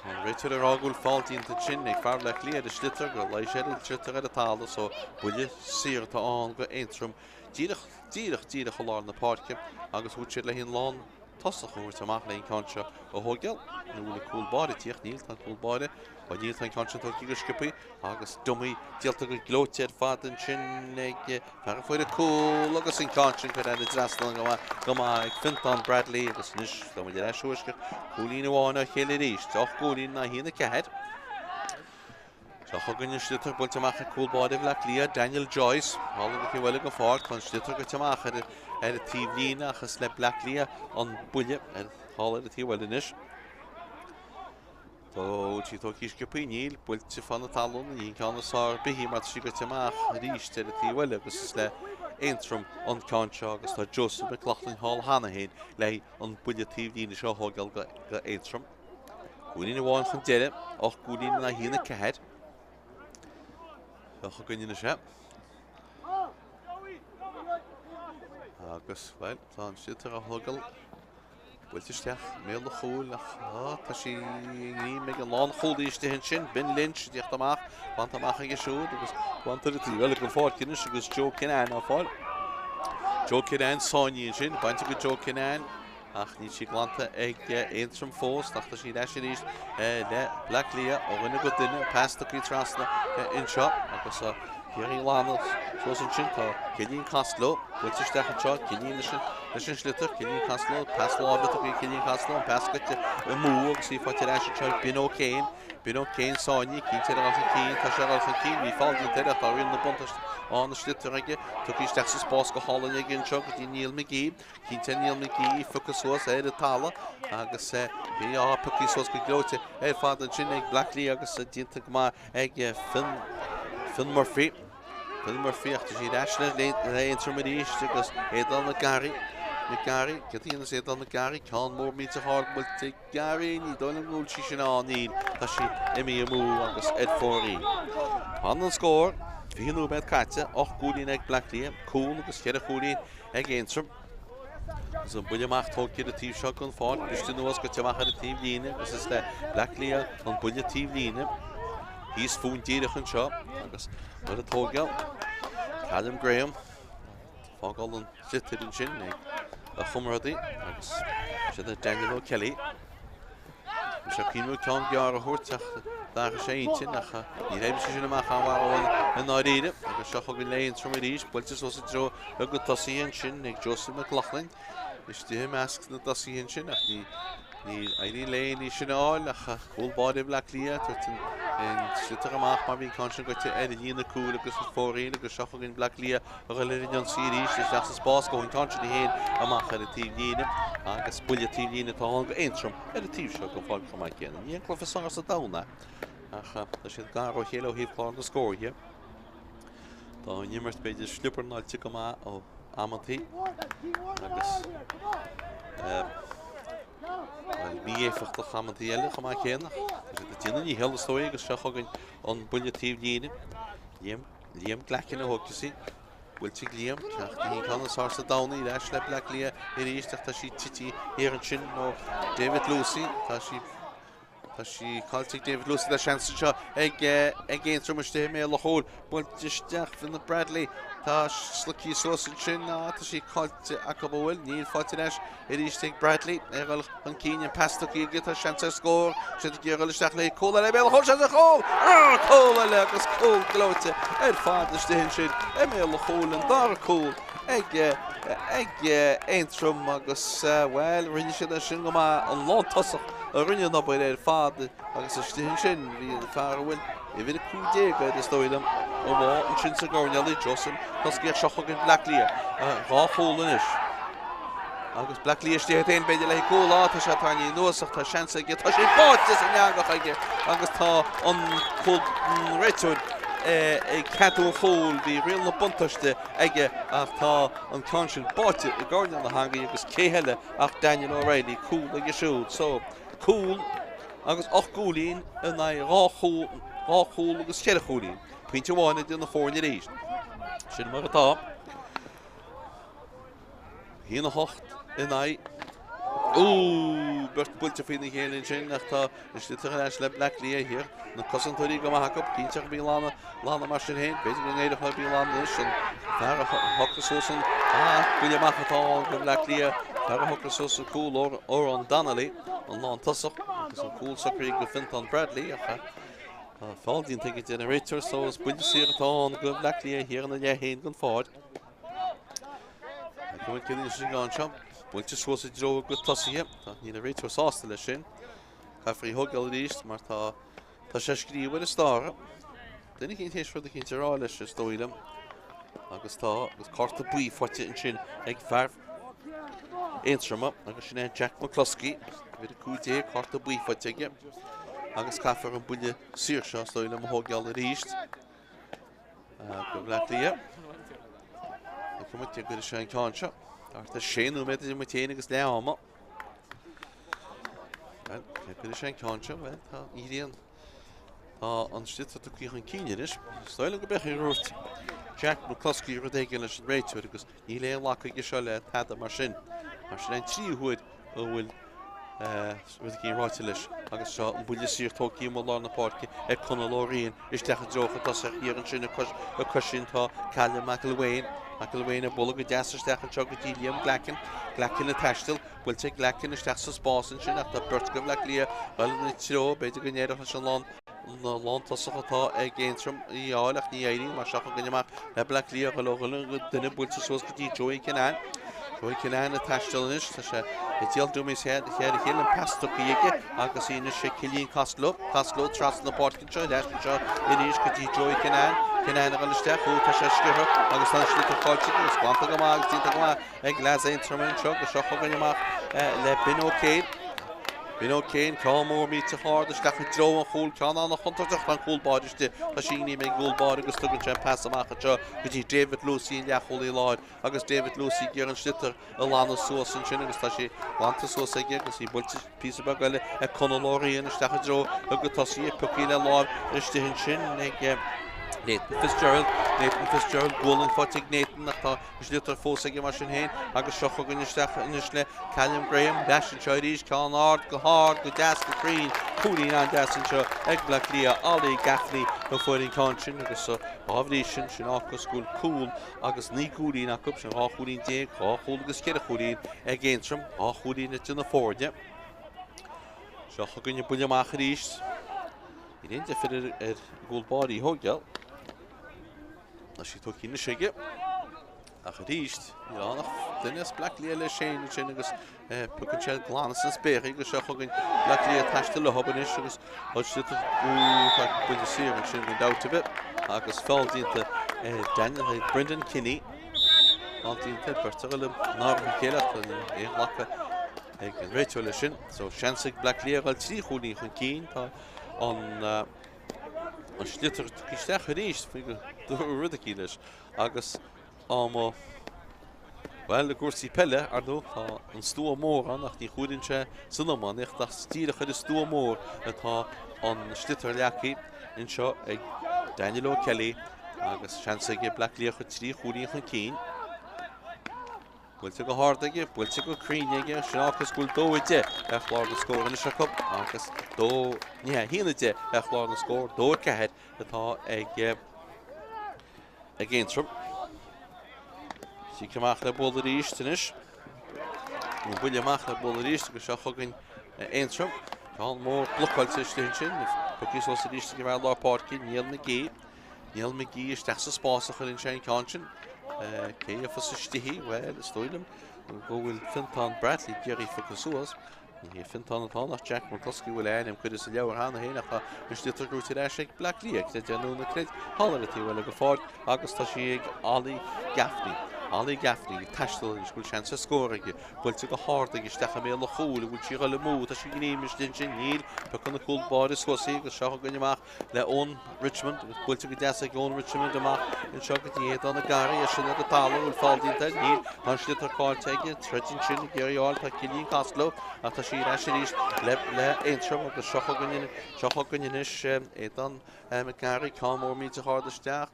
an réiteoir ag rá go bhfuil feall déanta ansin ag fear Bhleá Cliath ar an sliotar gur luigh sé ar an sliotar ar an talamh so buille saor atá ann go Aontroim díreach, díreach, díreach i lár na páirce agus bhfuil siad le haon lán tosach a thabhairt amach le an ceann seo a thógáil nó bhfuil an cúl báire ag tíocht? Níl, tá an cúl báire, ó níl, tá an ceann sin tógtha go sciobthaí agus dummy díolta go gleoite ar fad ansin ag fear a fuair an cúl agus an ceann sin curtha thar an trasnán go maith, go maith ag Fintán Bradley agus anois tá muid ar ais thuaisceart cúilín amháin á chéile arís, 8 gcúilín in aghaidh 1-4. Seo chugainn an sliotar buailte amach ag cúl báire Bhleá Cliath, Daniel Joyce. Thall ar an taobh eile den pháirc, tá an sliotar goite amach ar an taobhlíne ach is le Bleá Cliath an buille ar thall ar an taobh eile anois. Tá sí tógtha sciobthaí, níl, buailte fan na talún, ní an ceann is fearr ar bith í mar tá sí goite amach arís ar an taobh eile agus is le Aontroim an ceann seo agus tá Joseph McLaughlin thall cheana féin le an buille taobhlíne seo a thógáil go Aontroim. Cúilín amháin chun deiridh, 8 gcúilín in aghaidh 1, 4. Seo chugainn anois é. Agus, bhuel, tá an sliotar á thógáil. Buailte isteach i mbéal an chúil ach tá sí i ngreim ag an lánchúlaí istigh ansin, Ben Lynch ag tíocht amach, glanta amach aige siúd agus glanta ar an taobh eile den pháirc anois agus Joe Kinane á fáil. Joe Kinane sáinnithe ansin, bainte go Joe Kinane ach níl sí glanta ag Aontroim fós ach tá sí ar ais arís le Bleá Cliath ó dhuine go duine, pas tugtha trasna anseo agus iarraidh a ghlanadh suas ansin tá Cillian Costello buailte isteach anseo, Cillian leis an Leis an sliotar, Cillian Costello, pas láimhe tugtha ag Cillian Costello, an pas goite amú agus í faighte ar ais anseo ag Ben O'Kane. Ben O'Kane sáinnithe, cinnte ar a dhul chun cinn, tá sé ag dul chun cinn, bhí feall déanta air ach tá riail na buntáiste á na sliotar aige. Tugtha isteach sa spás go hálainn aige anseo go dtí Neil McGee. Cinnte Neil McGee í phiocadh suas ar an talamh agus í á piocadh suas go gleoite ar fad ansin ag Bleá Cliath agus déanta go maith ag Finn, Finn Murphy. Finn Murphy ach tá sí ar ais le Aontroim arís agus Aodán McGarry. McGarry, cad a dhéanas Aodán McGarry? Ceann mór millteach ard buailte ag Gary, ní dóigh liom go bhfuil sí sin ann, níl, tá sí imithe amú agus ar fóraoil. Fanann an scór, 20 nóiméad caite, 8 gcúilín ag Bleá Cliath, cúl agus cheithre chúilín ag Aontroim. Agus an buille amach tógtha ar an taobh seo den pháirc, briste anuas, goite amach ar an taobh líne agus is le Bleá Cliath an buille taobh líne. Thíos fúinn díreach anseo agus nuair a tóigeadh Callum Graham fágáil an sliotair ansin ag a chomrádaí agus siad ar Daniel O'Kelly. Bhí sé cuimhniú ceann gearr a thabhairt ach d'athraigh sé intinn ach níor oibrigh sé sin amach an-mhaith i ndáiríre agus seo chugainn le Aontroim arís, buailte suas i dtreo na dtosaithe ansin ag Joseph McLaughlin. Istigh i measc na dtosaithe ansin ach ní níor éirigh léi í sin a fháil ach cúl báire Bhaile Átha Cliath ag tabhairt an sliotar amach mar bhí an ceann sin goite ar líne cúil agus ar fóraoil agus seo chugainn Bleá Cliath a dhul ar an ionsaí arís isteach sa spás go an ceann sin í féin amach ar an taobh líne agus buille taobh líne atá ann go Aontroim ar an taobh seo den pháirc chomh maith céanna. Ní an cluiche is fearr sa domhan é ach tá siad gar ó chéile ó thaobh clár na scór dhe. Tá an imirt b'fhéidir sliobarnáilte go maith ó amantaí agus mí-éifeachtach amantaí eile chomh maith céanna. Tá siad ag déanamh a ndícheall is dóigh agus seo chugainn an buille taobh líne. Liam, Liam Glackin a thógfas í. Buailte ag Liam, ach ní hí ceann is fearr sa domhan í ar ais le Bleá Cliath arís ach tá sí tite thiar ansin ó David Lucey. Tá sí Tá sí caillte ag David Lucey, tá seans anseo ag ag Aontroim istigh i mbéal an chúil. Buailte isteach Fintan Bradley. Tá slogtha suas ansin. Tá sí caillte acu an bhfuil. Níl faighte ar ais arís ag Bradley. É ag dul chun cinn an pas tugtha aige. Tá seans ar scór. Siad ag iarraidh isteach le cúl eile i mbéal an chúil. Seans ar chúl! Ah, cúl eile agus cúl gleoite ar fad istigh ansin i mbéal an chúil. An dara cúl ag ag Aontroim agus bhuel rinne siad é sin go maith an lántosach a rinne an obair ar fad agus istigh ansin bhí an fear a bhfuil uimhir 15 air is dóigh liom amuigh ansin sa gcoirnéal Joseph McCluskey seo chugainn Bleá Cliath dhá chúl anois. Agus Bleá Cliath istigh féin b'fhéidir le cúl á tá sé tarraingthe anuas ach tá seans aige tá sé báite san eangach aige agus tá an cúl réiteoir ag ceadú an chúil bhí riail na buntáiste aige ach tá an ceann sin báite i gcoirnéal na heangaí agus cé heile ach Daniel O'Reilly, cúl aige siúd. So, cúl agus 8 gcúilín in aghaidh 2 chúl, 2 chúl agus 4 chúilín. Pointe amháin idir na foirne arís. Sin mar atá. 1 8 in aghaidh Ó, beirt buailte faoina chéile ansin ach tá an sliotar ar ais le Bleá Cliath thiar. Na cosantóirí go maith acu, cinnte ach bhí lana, lana mar sin féin. B'fhéidir go n-éireodh le bhí lana anois an fear a shocraigh suas an buille amach atá ann do Bhleá Cliath. Fear a shocraigh suas an cúl Odhrán Donnelly, an lántosach, agus an cúl socraithe go Fintán Bradley ach tá feall déanta aige den réiteoir so is buille saor atá ann go Bleá Cliath thiar ina leath féin den pháirc. Go bhfuil céad sin anseo, buailte suas i dtreo a gcuid tosaithe. Tá níl an réiteoir sásta leis sin. Caithfear í a thógáil arís mar tá tá sé scríofa ar an stára. Duine eicínt théis rud eicínt a rá leis is dóigh liom. Agus tá agus cárta buí faighte ansin ag fear Aontroma agus sin é Jack McCluskey. Uimhir 15 cárta buí faighte aige. Agus caithfear an buille saor seo is dóigh liom a thógáil arís. Go Bleá Cliath. Tá muid ag sé an ceann seo. Thart ar sé nóiméad idir muid féin agus leath ama. Bhuel, cé a chuirfidh sé an ceann seo? Bhuel, tá éiríonn. Tá an sliotar tugtha chun cinn anois. Is dóigh liom go mbeadh ar dhúirt Jack McCloskey rud éigin leis an réiteoir agus níl aon ghlacadh aige seo le tada mar sin. Mar sin an tríú huair a bhfuil rud éigin ráite leis agus seo an buille saor tógtha amuigh i lár na páirce ag Conall Ó Riain isteach i dtreo chun tosaigh thiar ansin ag cois sin tá Callum McElwain. McElwain ag bualadh go deas isteach anseo go dtí Liam Glackin. Glackin ag taisteal. Buailte ag Glackin isteach sa spás ansin ach tá beirt de Bhleá Cliath ag dul ina treo. B'fhéidir go n-éireodh leis an lán lántosach atá ag Aontroim í a fháil ach ní éiríonn mar seo chugainn amach le Bleá Cliath ag dul ó dhuine go duine buailte suas go dtí Joey Kinane. Joey Kinane ag taisteal anois tá sé ag díol dummies ar a chéile an pas tugtha aige agus í anois ag Cillian Costello. Costello trasna na páirce anseo ar ais anseo arís go dtí Joey Kinane. Kinane ag dul isteach ó tá sé sciortha agus tá an sliotar caillte aige agus glanta go maith agus déanta go maith ag leaids Aontroma anseo agus seo chugainn amach le Ben O'Kane. Ben O'Kane, ceann mór millteach ard isteach i dtreo an chúil, ceann an-chontúirteach, tá an cúl báire istigh, tá sí i ngreim ag an gcúl báire agus tugann sé an pas amach anseo go dtí David Lucey an leathchúlaí láir agus David Lucey ag iarraidh an sliotar a ghlanadh suas ansin agus tá sí glanta suas aige agus í buailte píosa beag eile ag Conall Ó Riain isteach i dtreo go tosaí pioctha le láimh istigh ansin ag Nathan Fitzgerald. Nathan Fitzgerald gualainn faighte ag Nathan ach tá An sliotar fós aige mar sin féin agus seo chugainn isteach anois le Callum Graham. Ar ais anseo arís, ceann ard go hard, go deas, go cruinn. Cúilín an-deas anseo ag Bleá Cliath. Ollie Gaffney a fuair an ceann sin agus dá bhrí sin, sin fágfas go bhfuil cúl agus 9 gcúilín acu, sin 12 chúilín, 2 chúl agus 4 chúilín ag Aontroim, 2 chúilín idir na foirne. Seo chugainn an buille amach arís. Níl aon deifir ar an gcúl báire í a thógáil. Tá sí tugtha anois aige. Ach arís, níl ann ach duine as Bleá Cliath leis féin ansin agus piocann sé glan as an spéir agus seo chugainn Bleá Cliath ag taisteal leo anois agus tá siad tá buille saor ansin gan dabht ar bith agus feall déanta ar Daniel ag Brendan Kinney. Feall déanta ar beirt a dhul in árach a chéile ach níl aon ghlacadh ag an réiteoir leis sin. So seans ag Bleá Cliath a dhul 3 chúilín chun cinn. Tá an an sliotar tugtha isteach arís faoi go dtabharfaidh rud eicínt leis agus am bhuel i gcúrsaí peile, ar ndóigh, tá an stua mór ann ach ní chuireann sé san iománaíocht ach díreach ar an stua mór atá an sliotar leagtha anseo ag Daniel O'Kelly agus seans aige Bleá Cliath a chur 3 chúilín chun cinn. Buailte go hard aige, buailte go cruinn aige, sin fágfas go bhfuil 2-10 ar chlár na scór anois acu agus 2, ní hea, 1-10 ar chlár na scór, 2-4 atá ag ag Aontroim. Cic amach le bualadh arís anois. Nó buille amach le bualadh arís agus seo chugainn Aontroim. Ceann mór blocáilte istigh ansin. Pioctha suas arís ag an bhfear lár páirce, Niall McGee. Niall McGee isteach sa spás a chuireann sé an ceann sin. Cé a gheofas istigh í? Bhuel, is dóigh liom go bhfuil Fiontán Bradley ag iarraidh í a phiocadh suas. Ní hé Fiontán atá ann ach Jack McCluskey a bhfuil a ainm curtha sa leabhar cheana féin ach tá an sliotar gnóite ar ais ag Bleá Cliath. Creid é nó ná creid, thall ar an taobh eile den pháirc agus tá sí ag Ollie Gaffney. Ollie Gaffney ag taisteal anois, go bhfuil seans ar scór aige. Buailte go hard aige isteach i mbéal an chúil, an bhfuil sí ag dul amú? Tá sí ag istigh ansin, níl. Piocann an cúl báire suas í agus seo chugainn amach le Eoin Richmond agus buailte go deas ag Eoin Richmond amach anseo go dtí Aodán Mac Garaidh, é sin ar an talamh, bhfuil feall déanta air? Níl, tá an sliotar caillte aige, troid ansin ag iarraidh a fháil, tá Cillian Costello ach tá sí ar ais arís le le Aontroim agus seo chugainn seo chugainn anois Aodán Mac Garaidh, ceann mór millteach ard isteach,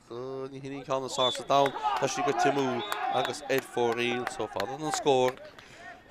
ní hin an ceann is fearr sa domhan, tá sí goite amú agus ar fóraoil, so fanann an scór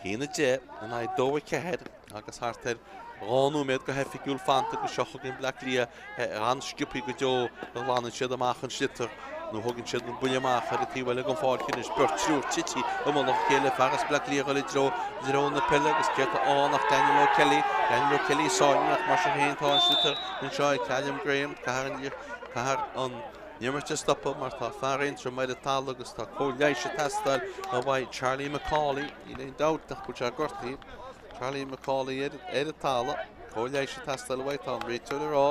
1-10 in aghaidh 2-4. Agus thart ar 2 nóiméad go hoifigiúil fanta agus seo chugainn Bleá Cliath an-sciobtha go deo a ghlanann siad amach an sliotar nó thugann siad an buille amach ar an taobh eile den pháirc anois. Beirt, triúr tite i mullach a chéile, fear as Bleá Cliath ag dul i dtreo dtreo na peile agus céard atá ann ach Daniel O'Kelly. Daniel O'Kelly sáinnithe ach mar sin féin tá an sliotar anseo ag Callum Graham. Caithfear caithfear an imirt a stopadh mar tá fear Aontroim ar an talamh agus tá cóir leighis ag teastáil uaidh Charlie McCauley. Níl aon dabht ach go bhfuil sé gortaithe. Charlie McCauley ar an talamh. Cóir leighis ag teastáil uaidh, tá an réiteoir ag rá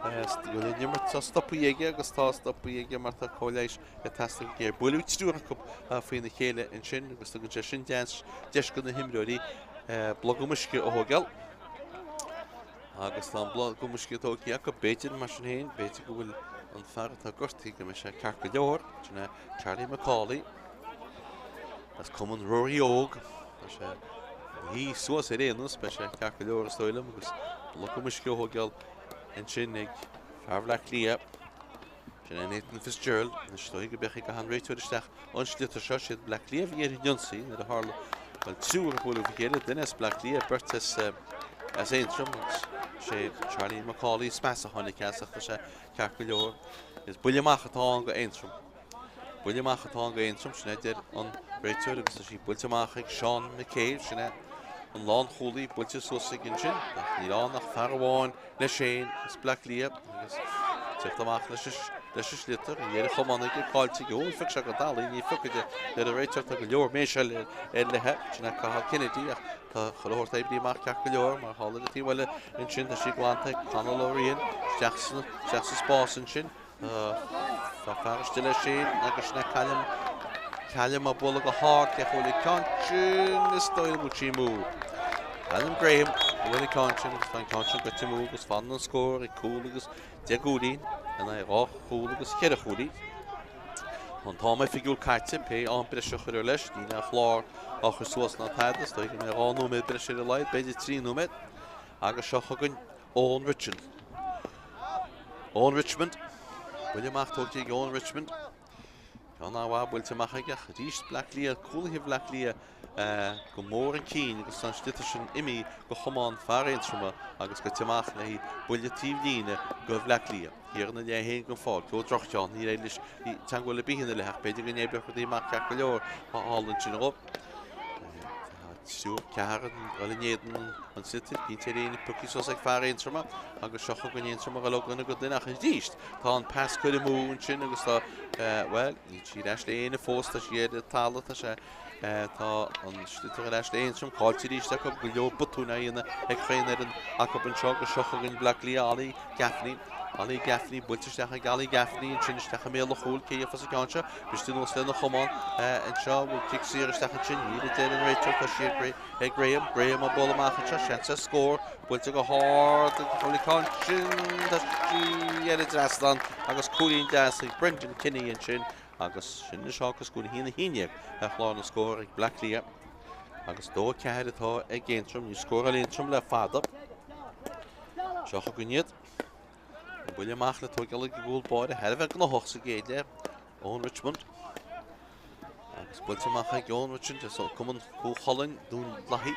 go bhfuil an imirt á stopadh aige agus tá stoptha aige mar tá cóir leighis ag teastáil go géar. Buaileadh triúr acu faoina chéile ansin agus tugann sé sin deis do na himreoirí blogam uisce a thógáil. Agus tá an blogam uisce tógtha acu, b'fhéidir mar sin féin, b'fhéidir go bhfuil an fear atá gortaithe go mbeidh sé ceart go leor, sin é Charlie McCauley. As Cumann Ruairí Óg. Tá sé Shuí suas ar aon nós, beidh sé ceart go leor is dóigh liom agus blogam uisce á thógáil ansin ag fear Bhleá Cliath. Sin é Nathan Fitzgerald. Anois is dóigh go bhféachfaidh an réiteoir isteach an sliotar seo. Siad Bleá Cliath a bhí ar an ionsaí nuair a tharla bhuel triúr ag bualadh faoi chéile, duine as Bleá Cliath, beirt as as Aontroim agus sé Charlie McCauley is measa a tháinig as ach tá sé ceart go leor. Is buille amach atá ann go Aontroim. Buille amach atá ann go Aontroim, sin é a deir an réiteoir agus tá sí buailte amach ag Seán McCabe, sin é an lánchúlaí buailte suas aige ansin ach níl ann ach fear amháin leis féin as Bleá Cliath agus teacht amach leis an sliotar, an dheireadh chomán aige, caillte aige, ó phioc sé go talamh, ní phiocfaidh a deir an réiteoir, tá go leor méise eile ar leithe, sin é Cathal Kennedy ach tá chuile shórt oibrithe amach ceart go leor mar thall ar an taobh eile ansin tá sí glanta ag Conall O'Riain isteach sa spás ansin. Tá fear istigh leis féin agus sin é Callum. Callum á bualadh go hard cé a bhuail an ceann sin is dóigh liom go bhfuil sí amú. Callum Graham a bhuail an ceann sin agus tá an ceann sin goite amú agus fanann an scór ag cúl agus 10 gcúilín in aghaidh 2 chúl agus 4 chúilín. Tá an t-am oifigiúil caite, pé am breise a chuirfear leis, níl aon chlár á chur suas ná tada, is dóigh go mbeidh 2 nóiméad breise ar a laghad, b'fhéidir 3 nóiméad. Agus seo chugainn Eoin Richmond. Eoin Richmond. Buille amach tógtha ag Eoin Richmond. Ceann an-mhaith buailte amach aige ach arís Bleá Cliath, cúlaithe Bhleá Cliath go mór chun cinn agus tá an sliotar sin imithe go chamán fear Aontroma agus goite amach le haghaidh buille taobh líne go Bhleá Cliath. Thiar ina leith féin den pháirc. Ó droch-cheann, níor éirigh leis teagmháil ar bith ina leith ach b'fhéidir go n-oibreodh rudaí amach ceart go leor thall ansin dhó. Triúr, ceathrar ag dul in éadan an tsliotair, cinnte ar éinne pioctha suas ag fear Aontroma agus seo chugainn Aontroim ag dul ó dhuine go duine ach arís tá an pas curtha amú ansin agus tá, bhuel, níl sí ar ais le éinne fós, tá sí ar an talamh, tá sé, tá an sliotar ar ais le Aontroim, caillte arís acu, go leor botúin á dhéanamh ag chaon fhoireann acu anseo agus seo chugainn Bleá Cliath, Ollie Gaffney, Ollie Gaffney, buailte isteach ag Ollie Gaffney ansin isteach i mbéal an chúil, cé a gheofas an ceann seo? Briste anuas lena chamán anseo, bhfuil cic saor isteach ansin? Níl a deir an réiteoir, tá sí ag Graham, Graham á bualadh amach anseo, seans ar scór, buailte go hard ag an ceann sin, tá sí ar an dtrasnán agus cúilín deas ag Brendan Kinney ansin agus sin anois agus go bhfuil 1-11 ar chlár na scór ag Bleá Cliath agus 2-4 atá ag Aontroim, níor scóráil Aontroim le fada. Seo chugainn iad. An buille amach le tógáil ag an gcúl báire thar a bheith gnóthach sa gcéad leath, Eoin Richmond. Agus buailte amach ag Eoin Richmond as Cumann Chú Chulainn, Dún Lathaí.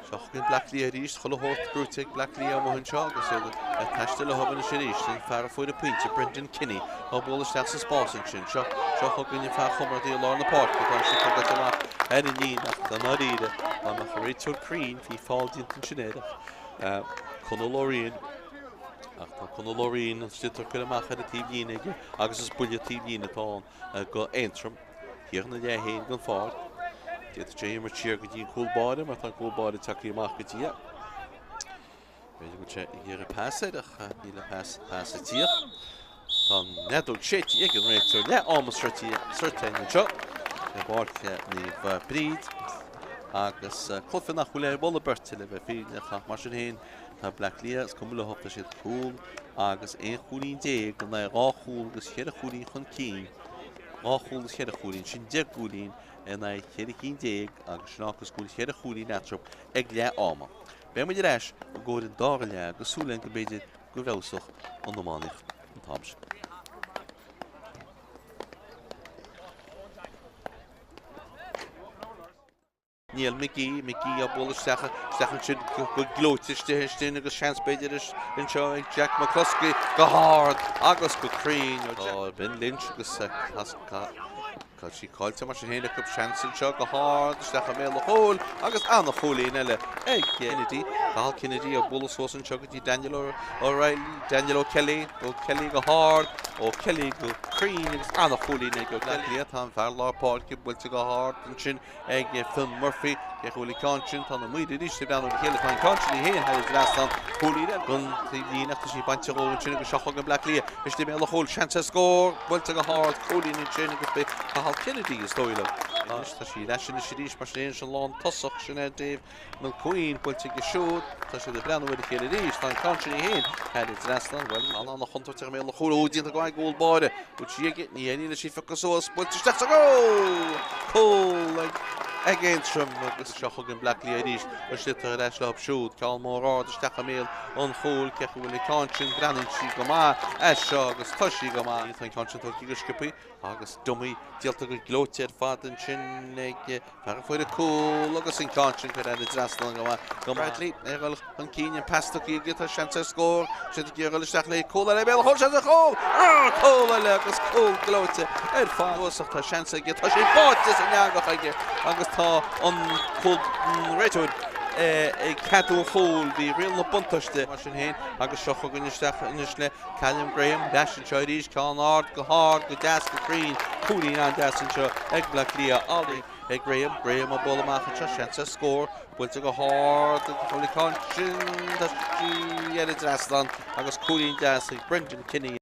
Seo chugainn Bleá Cliath arís, chuile shórt brúite ag Bleá Cliath amuigh anseo agus iad ag taisteal leo anois arís. An fear a fuair an pointe, Brendan Kinney, á bualadh isteach sa spás ansin. Seo, seo chugainn an fear Chomrádaí i lár na páirce, tá sé tugtha amach ar an líne ach i ndáiríre, dá mbeadh an réiteoir cruinn, bhí feall déanta ansin air ach Conall Ó Riain, ach tá Conall Ó Riain an sliotar curtha amach ar an taobh líne aige agus is buille taobh líne atá ann go Aontroim. Thiar ina leith féin den pháirc. D'fhéadfadh sé imirt siar go dtí an cúl báire mar tá an cúl báire tagtha amach go dtí é. B'fhéidir go bhfuil sé ag iarraidh pas air ach níl an pas pas ag tíocht. Tá an fheadóg séidte ag an réiteoir leath ama sroichte anseo i bPáirc Naomh Bríd agus cluiche nach bhfuil ar mholadh beirte le bheith fírinneach ach mar sin féin tá Bleá Cliath is cuma leo tá siad cúl agus 11 chúilín in aghaidh 2 chúl agus 4 chúilín chun cinn 2 chúl agus 4 chúilín sin 10 gcúilín in aghaidh 14 cinn agus sin agus go bhfuil 4 chúilín eatarthu ag leath ama. Beidh muid ar ais i gcomhair an dara leath agus súil againn go mb'fhéidir go bhfeabhsódh an iománaíocht an t-am sin. Niall McGee, McGee á bualadh isteach, isteach ansin go gleoite istigh ansin agus seans b'fhéidir anseo ag Jack McCluskey go hard agus go cruinn. Tá Ben Lynch agus Tá sí caillte mar sin féin acu, seans anseo go hard isteach i mbéal an chúil agus an-chúilín eile ag Kennedy. Cathal Kennedy á bualadh suas anseo go dtí Daniel O'Reilly, Daniel O'Kelly, O'Kelly go hard, O'Kelly go cruinn agus an-chúilín ag O'Kelly. Tá an fear lár páirce buailte go hard ansin ag Fionn Murphy. Cé a bhuail an ceann sin? Tá na maoir arís ag breathnú ar a chéile. Tá an ceann sin í féin thar an dtrasnán. Cúilín eile don taobh líne ach tá sí bainte dhó ansin agus seo chugainn Bleá Cliath istigh i mbéal an chúil. Seans ar scór! Buailte go hard. Cúilín ansin agus b'é Cathal Kennedy is dóigh liom. Anois tá sí ar ais anois arís mar sin é an lán tosach sin é Dave Mulqueen buailte aige siúd. Tá siad ag breathnú ar a chéile arís. Tá an ceann sin í féin thar an dtrasnán. Bhuel, an-an-chontúirt i mbéal an chúil. Ó, déanta go maith ag an gcúl báire. Bhuail sí aige. Ní éiríonn leis í a phiocadh suas. Buailte isteach sa gcúl! Cúl ag. ag Aontroim agus seo chugainn Bleá Cliath arís an sliotar ar ais leo siúd. Ceann mór ard isteach i mbéal an chúil. Cé acu a bhfuil an ceann sin? Breathnaíonn sí go maith as seo agus tá sí go maith. Tá an ceann sin tógtha go sciobtha agus dummy déanta go gleoite ar fad ansin ag fear a fuair an cúl agus an ceann sin curtha thar an dtrasnán go maith. Go Bradley ag dul chun cinn an pas tugtha aige tá seans ar scór. Siad ag iarraidh dul isteach le cúl eile béal an chúil seans ar chúl! Cúl eile agus cúl gleoite ar fad. Ach tá seans aige tá sé báite san eangach aige agus tá an cúl réiteoir ag ceadú an chúil. Bhí riail na buntáiste mar sin féin agus seo chugainn isteach anois le Callum Graham ar ais anseo arís ceann ard go hard go deas go cruinn. Cúilín an-deas anseo ag Bleá Cliath. Ollie ag Graham, Graham ag bualadh amach anseo, seans ar scór, buailte go hard ag an ceann sin, tá sí ar an dtrasnán agus cúilín deas ag Brendan Kinney.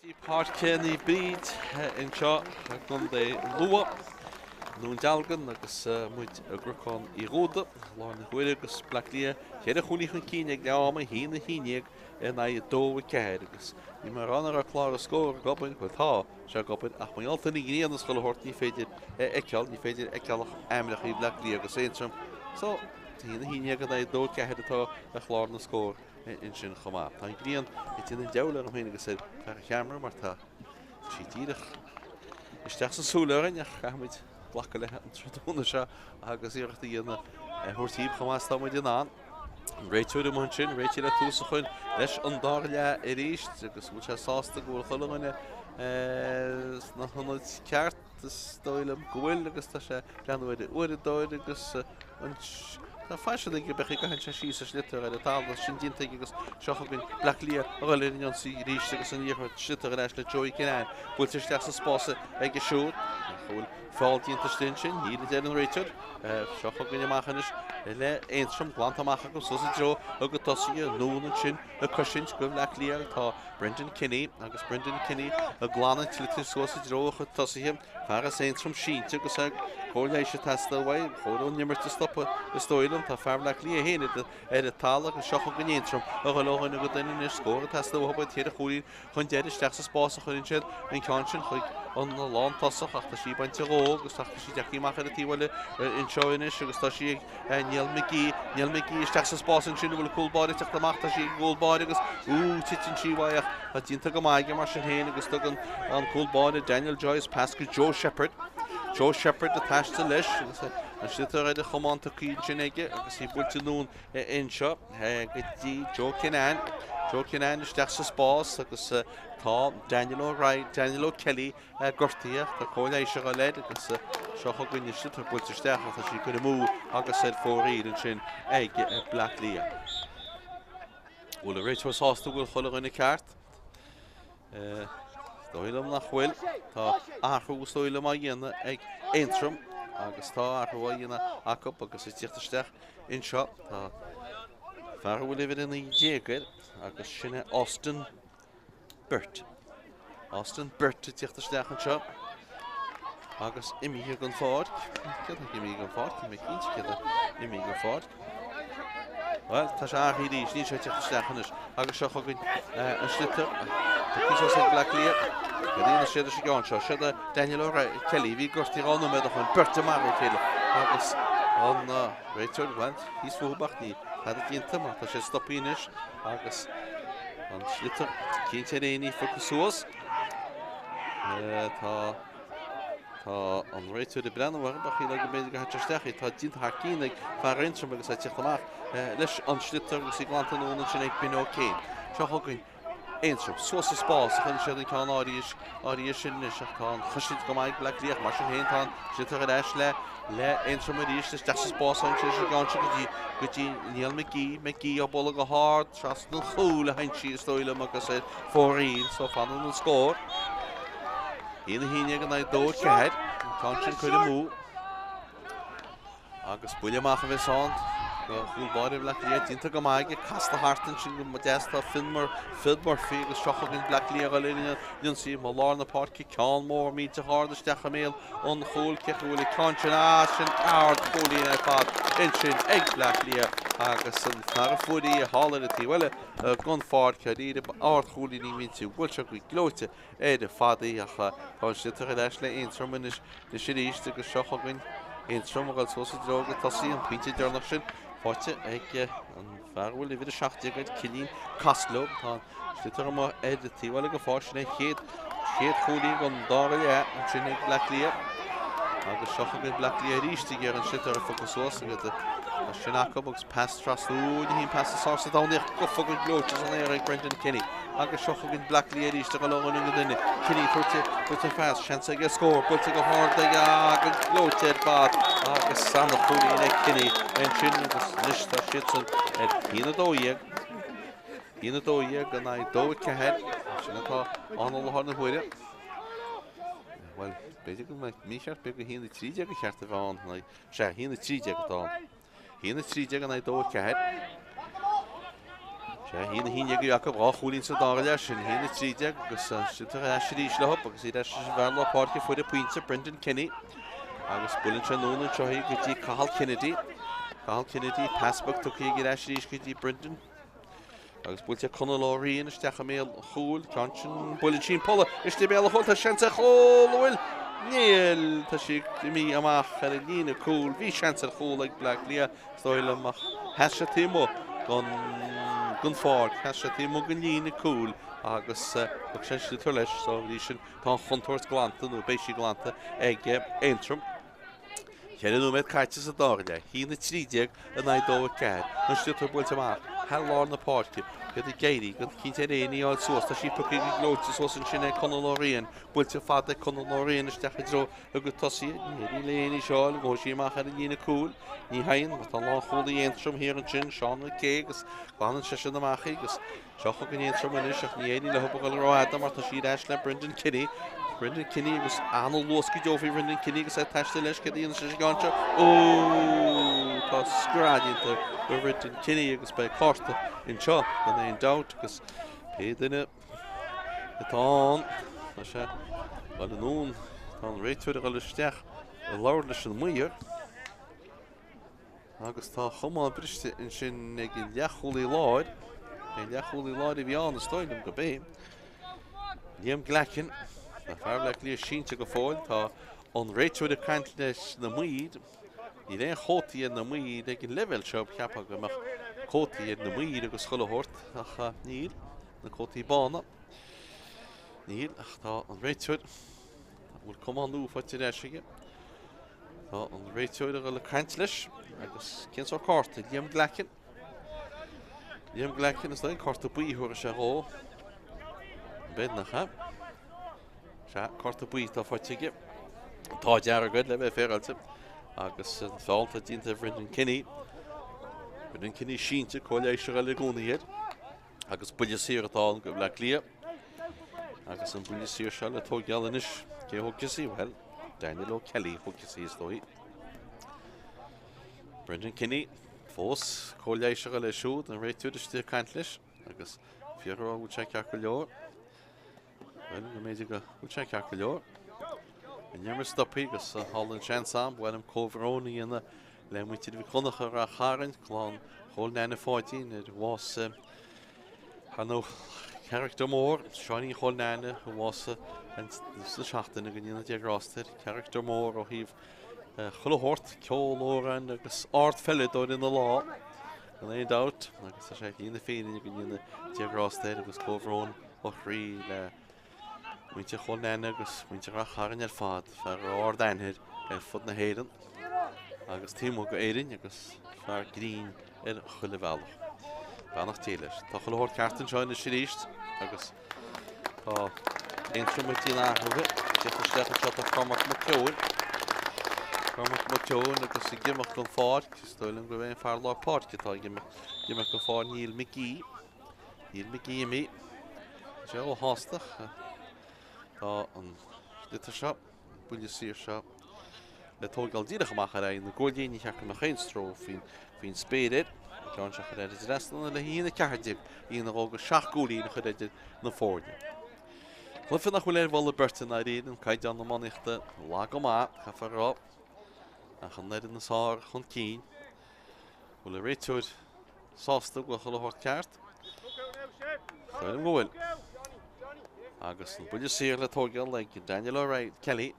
Dtí Páirc Naomh Bríd anseo i gContae Lú, i nDún Dealgan agus muid i gCnocán Uí Dhúda i láthair na huaire agus Bleá Cliath cheithre chúilín chun cinn ag leath ama, 1, 11 in aghaidh 2, 4 agus ní mar an raibh clár na scór ag obair, bhuel tá sé ag obair ach mar gheall ar an ngrian is chuile shórt ní féidir é a fheiceáil, ní féidir a fheiceáil ach ainmneacha Bhleá Cliath agus Aontroim so 1, 11 in aghaidh 2, 4 atá ar chlár na scór. ansin chomh maith. Tá an ghrian ag déanamh an diabhail orm féin agus ar fear an cheamara mar tá sí díreach isteach sa súil orainn ach caithfimid glacadh léi an tráthnóna seo agus iarracht a dhéanamh a thabhairt daoibh chomh maith is atá muid in ann. An réiteoir amuigh ansin, réitithe le tús a chur leis an dara leath arís agus bhfuil sé sásta go bhfuil chuile dhuine sna hionaid ceart. Is dóigh liom go bhfuil agus tá sé ag breathnú ar a uaireadóir agus an tá faisean aige beidh ag gcaitheann sé síos a sliotar ar an talamh sin déanta aige agus seo chugainn Bleá Cliath a dhul ar an ionsaí arís agus an liathróid sliotar ar ais le Joey Kinane buailte isteach sa spás aige siúd ach an bhfuil feall déanta istigh ansin níl a deir an réiteoir seo chugainn amach anois le Aontroim glanta amach acu suas i dtreo a gcuid tosaithe anonn ansin ag cosaint do Bhleá Cliath tá Brendan Kenny agus Brendan Kenny ag glanadh an tsliotair suas i dtreo a chuid tosaithe. Fear as Aontroim sínte agus é cóir leighis ag teastáil uaidh. Chóir an imirt a stopadh is dóigh liom. Tá fear Bhleá Cliath féin ar an talamh agus seo chugainn Aontroim a dhul ó dhuine go duine anois. Scór ag teastáil uathu iad cheithre chúilín chun deiridh isteach sa spás a chuireann siad an ceann sin chuig an lántosach ach tá sí bainte dhó agus tá sí deacair amach ar an taobh eile anseo anois agus tá sí ag Niall McGee, Niall McGee isteach sa spás ansin, an bhfuil an cúl báire ag teacht amach, tá sí ag an gcúl báire agus ú, titeann sí uaidh ach tá déanta go maith aige mar sin féin agus tugann an cúl báire Daniel Joyce pas go Joe Shepherd. Joe Shepherd ag taisteal leis agus an sliotar ar a chamán tugtha ansin aige agus í buailte anonn anseo go dtí Joe Kinane. Joe Kinane isteach sa spás agus tá Daniel O'Reilly, Daniel O'Kelly gortaithe. Tá cóir leighis ag dul air agus seo chugainn an sliotar buailte isteach ach tá sí curtha amú agus ar fóraoil ansin ag Bleá Cliath. Bhfuil an réiteoir sásta go bhfuil chuile dhuine ceart? Is dóigh liom nach bhfuil. Tá athrú is dóigh liom á dhéanamh ag Aontroim agus tá athrú á dhéanamh acu agus ag tíocht isteach anseo tá fear a bhfuil uimhir 19 air agus sin é Austin Burt. Austin Burt ag tíocht isteach anseo agus imithe den pháirc. Céard atá imithe den pháirc? Níl mé cinnte céard atá imithe den pháirc. Bhuel, tá sé athraithe arís, níl sé ag tíocht isteach anois. Agus seo chugainn an sliotar. Tugtha suas ag Bleá Cliath. Cad a dhéanfaidh siad leis an gceann seo? Siod é Daniel O'Reilly, Kelly, bhí gortaithe 2 nóiméad ó shin, beirt ag marú a chéile agus an réiteoir, bhuel, thíos fúthu ach níl tada déanta mar tá sé stoptha anois agus an sliotar cinnte ar aon ní fágtha suas. Tá Tá an réiteoir ag breathnú orthu ach shílfeá go mb'fhéidir gur chaith sé isteach í. Tá déanta thar cionn ag fear Aontroim agus é ag tíocht amach leis an sliotar agus í glanta anonn ansin ag Ben O'Kane. Seo chugainn Aontroim suas sa spás a chuireann siad an ceann áirithe áirithe sin anois ach tá an chosaint go maith ag Bleá Cliath mar sin féin tá an sliotar ar ais le le Aontroim arís isteach sa spás ansin leis an gceann sin go dtí go dtí Niall McGee McGee á bualadh go hard trasna an chúil a théann sí is dóigh liom agus ar fóraoil so fanann an scór. 1 1 in aghaidh 2 4 an ceann sin curtha amú. Agus buille amach a bheas ann do chúl báire Bhleá Cliath, déanta go maith aige, casta thart ansin go deas tá Finn Phil Murphy agus seo chugainn Bleá Cliath ag dul ar an ionsaí i lár na páirce, ceann mór millteach ard isteach i mbéal an chúil, cé acu a bhfuil an ceann sin, ah sin ardchúilín ar fad ansin ag Bleá Cliath agus an fear a fuair í thall ar an taobh eile den pháirc, dáiríre, ardchúilín millteach, bhuail sé go gleoite ar fad í ach tá an sliotar ar ais le Aontroim anois anois arís agus seo chugainn Aontroim ag dul suas i dtreo go tosaí an pointe deireanach sin faighte ag an fear a bhfuil uimhir 17 air, Cillian Costello. Tá an sliotar amuigh ar an taobh eile den pháirc, sin é chéad chéad chúilín den dara leath ansin ag Bleá Cliath. Agus seo chugainn Bleá Cliath arís ag iarraidh an sliotar a phiocadh suas agus tá sin acu agus pas trasna, ní hí an pas is fearr sa domhan ach gafa go gleoite san aer ag Brendan Kenny. Agus seo chugainn Bleá Cliath arís ag dul ó dhuine go duine. Kenny tabhairt tabhairt an phas, seans aige scór, buailte go hard aige go gleoite ar fad agus ana-chúilín ag Kenny ansin agus anois tá siadsan ar 1-12. 1-12 in aghaidh 2-4. Sin atá ann i láthair na huaire. Bhuel, b'fhéidir go mbeidh mícheart, b'fhéidir go 1-13 a cheart a bheith ann. Sea, 1-13 atá ann. 1-13 in aghaidh 2-4. Sea, 1-11 a bhí acu, 2 chúilín sa dara leath, sin 1-13 agus sliotar ar ais arís leo agus iad ar ais leis an bhfear lár páirce a fuair an pointe, Brendan Kenny. Agus buaileann sé anonn anseo í go dtí Cathal Kennedy. Cathal Kennedy, pas beag tugtha aige ar ais arís go dtí Brendan. Agus buailte Conall Ó Riain isteach i mbéal an chúil, ceann sin, buaileann sí an polla istigh i mbéal an chúil, tá seans ar chúl, an bhfuil? Níl, tá sí imithe amach ar an líne cúil, bhí seans ar chúl ag Bleá Cliath, is dóigh liom, ach sheas sé taobh amuigh den pháirc, sheas sé taobh amuigh den líne cúil agus thug sé an sliotar leis, so bhí sin, tá an chontúirt glanta, nó beidh sí glanta ag Aontroim. 4 nóiméad caite sa dara leath, 1-13 in aghaidh 2-4. An sliotar buailte amach thar lár na páirce. Iad ag éirí gan cinnte ar éinne a fháil suas. Tá sí pioctha go gleoite suas ansin ag Conall Ó Riain. Buailte fada ag Conall Ó Riain isteach i dtreo a gcuid tosaithe. Ní éiríonn le éinne seo a fháil. Gabhfaidh sí amach ar an líne cúil. Ní thagann mar tá lánchúlaí Aontroim thiar ansin, Seán McKay, agus glanann seisean amach í agus Seo chugainn Aontroim anois ach ní éiríonn leo a dhul rófhada mar tá sí ar ais le Brendan Kenny. Brendan Kenny agus an-luas go deo faoi Bhrendan Kenny agus é ag taisteal leis céard a dhéanann sé sa gceann seo. Ó tá scread déanta do Bhrendan Kenny agus beidh cárta anseo gan aon dabht agus pé duine atá ann tá sé ag dul anonn tá an réiteoir ag dul isteach ag labhairt leis an maor. Agus tá a chamán briste ansin ag an leathchúlaí láir. An leathchúlaí láir a bhí ann, is dóigh liom gurb é. Liam Glackin. Tá fear Bhaile Átha Cliath sínte go fóill. Tá an réiteoir ag caint leis na maoir. Níl aon chótaí ar na maoir ag an leibhéal seo. Cheapfá go mbeadh cótaí ar na maoir agus chuile shórt, ach níl. Na cótaí bána. Níl, ach tá an réiteoir, an bhfuil camán nua faighte ar ais aige? Tá an réiteoir ag dul ag caint leis agus cén sórt cárta? Liam Glackin. Liam Glackin is dóigh cárta buí a thabharfaidh sé dhó. B'fhéidir nach ea. Sea, cárta buí atá faighte aige. Tá dearg air le bheith féaráilte agus an feall atá déanta ar Bhrendan Kenny. Brendan Kenny sínte, cóir leighis a dhul i gcónaí air. Agus buille saor atá ann go Bleá Cliath. Agus an buille saor seo le tóigeáil anois. Cé a thógfas í? Bhuel, Daniel O'Kelly a thógfas í is dóigh. Brendan Kenny fós cóir leighis a dhul air siúd, an réiteoir istigh ag caint leis agus fiafraí dhe an bhfuil sé ceart go leor. Bhuel, go mb'fhéidir go bhfuil sé ceart go leor. An imirt stoptha agus thall an seans am, ba mhaith liom comhbhrón a dhéanamh le muintir Mhic Dhonncha i Rath Chairn, clann Chóil Neaine Pháidín ar bhás ar ndóigh carachtar mór, Seáinín Chóil Neaine a bhásaigh sa seachtain go ndéana Dia grásta air, carachtar mór ó thaobh chuile shórt, ceol, amhráin agus ardpheileadóir ina lá, gan aon dabht, agus tá sé ar shlí na fírinne go ndéana Dia grásta air agus comhbhrón ó chroí le muintir Chóil Neaine agus muintir Rath Chairn ar fad, fear a raibh ard-aithne air ar fud na hÉireann agus taobh amuigh d'Éirinn agus fear grinn ar chuile bhealach. Beannacht Dé leis. Tá chuile shórt ceart anseo anois arís agus tá Aontroim ag déanamh athruithe. Ag teacht isteach anseo tá Cormac Mac Eoin. Cormac Mac Eoin agus ag imeacht den pháirc, is dóigh liom gurb é an fear lár páirce atá ag imeacht den pháirc, Neil McGee. Neil McGee imithe. Tá sé róshásta. Tá an sliotar seo, an buille saor seo, le tóigeáil díreach amach ar aghaidh na gcuaillí. Ní cheart go mbeadh aon stró faoin spéir air. An ceann seo a chur ar an dtrasnán le 1-14, 1-2 go 7 gcúilín a chur idir na foirne. Cluiche nach bhfuil ar mholadh beirte i ndáiríre, an caighdeán iománaíochta lag go maith, caithfear a rá, ach an fhoireann is fearr chun cinn. Bhfuil an réiteoir sásta go bhfuil chuile shórt ceart? Dóigh liom go bhfuil. Agus an buille saor le tóigeáil ag Daniel O'Reilly, Kelly.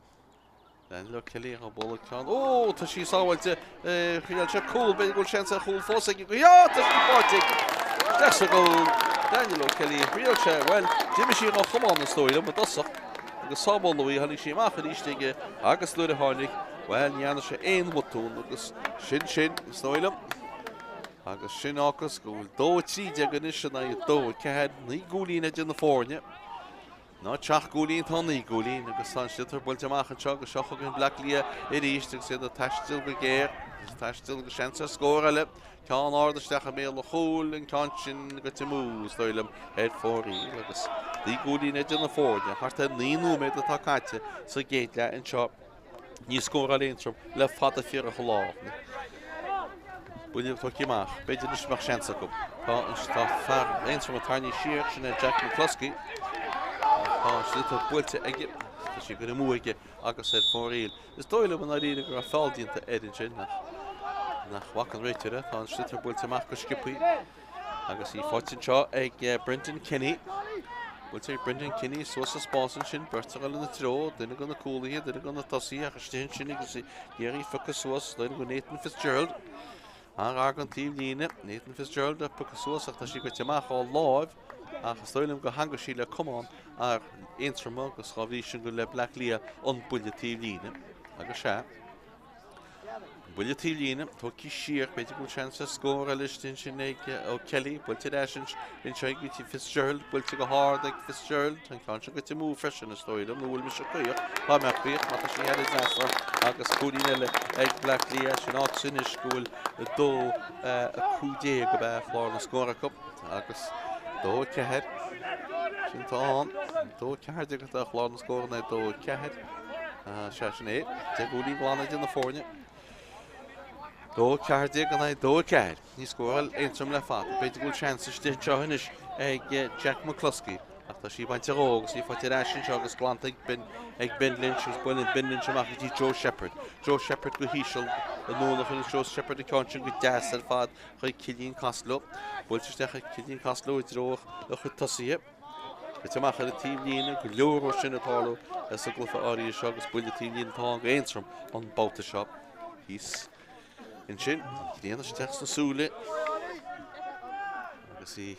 Daniel O'Kelly á bualadh ceann. Ó, tá sí sábháilte. Thriail sé cúl, b'fhéidir go bhfuil seans ar chúl fós aige. Go tá sí faighte aige. Isteach sa gcúl. Daniel O'Kelly, thriail sé, bhuel, d'imigh sí dhá chamán is dóigh liom i dtosach. Agus sábháladh í, tháinig sí amach arís aige agus nuair a tháinig, bhuel, ní dhearna sé aon bhotún agus sin sin, is dóigh liom. Agus sin fhágas go bhfuil 2-13 anois in aghaidh 2-4, 9 gcúilín idir na foirne. Ná 7 gcúilín, tá 9 gcúilín agus tá an sliotar buailte amach anseo agus seo chugainn Bleá Cliath arís agus iad ag taisteal go géar agus taisteal agus seans ar scór eile. Ceann ard isteach i mbéal an chúil, an ceann sin goite amú, is dóigh liom, ar fóraoil agus 9 gcúilín idir na foirne. Thart ar 9 nóiméad atá caite sa gcéad leath anseo. Níor scóráil Aontroim le fada fíorach an lá. Buille tugtha amach. B'fhéidir anois go mbeadh seans acu. Tá an tá fear Aontroma tarraingthe siar, sin é Jack McCluskey. Tá an sliotar buailte aige. Tá sé ag goil amú aige agus ar fóraoil. Is dóigh liom i ndáiríre go raibh feall déanta air ansin ach nach bhfaca an réiteoir é. Tá an sliotar buailte amach go sciobtha agus í faighte anseo ag Brendan Kenny. Buailte ag Brendan Kenny suas sa spás ansin, beirt ag dul ina treo, duine de na cúlaithe, duine de na tosaithe ach istigh ansin agus ag iarraidh piocadh suas, duine go Nathan Fitzgerald. An-ghar don taobh líne, Nathan Fitzgerald ag piocadh suas ach tá sí goite amach ó láimh ach is dóigh liom gur theangaigh sí le camán fhear Aontroma agus dá bhrí sin gur le Bleá Cliath an buille taobh líne. Agus sea, an buille taobh líne, tógtha siar, b'fhéidir go bhfuil seans ar scór eile istigh ansin ag O'Kelly, buailte ar ais anseo ag Fitzgerald, buailte go hard ag Fitzgerald, an ceann seo goite amú freisin is dóigh liom, nó bhfuil mise caoch? Tá mé caoch, má tá sí thar an trasnán agus cúilín eile ag Bleá Cliath, sin áit anois go bhfuil 2, 15 ab ea clár na scór acu agus 2, 4, sin atá ann, 2, 14 atá clár na scóranna, 2, 4, sea sin é, 10 gcúilín glan idir na foirne. 2, 14 in aghaidh 2, 4. Ní scóráil Aontroim le fada. B'fhéidir go bhfuil seans istigh anseo anois ag Jack McCluskey. Ach tá sí bainte dhó agus í faighte ar ais anseo agus glanta ag Ben, ag Ben Lynch agus buaileann Ben Lynch amach go dtí Joe Shepherd. Joe Shepherd go híseal anonn a chuireann Joe Shepherd an ceann sin go deas ar fad chuig Cillian Costello. Buailte isteach ag Cillian Costello i dtreo a chuid tosaithe. Goite amach ar an taobh líne, go leor ó sin ag tarlú sa gcluiche áirithe seo agus buille taobh líne atá ann go Aontroim an babhta seo. Thíos ansin, an ghrian isteach sna súile agus í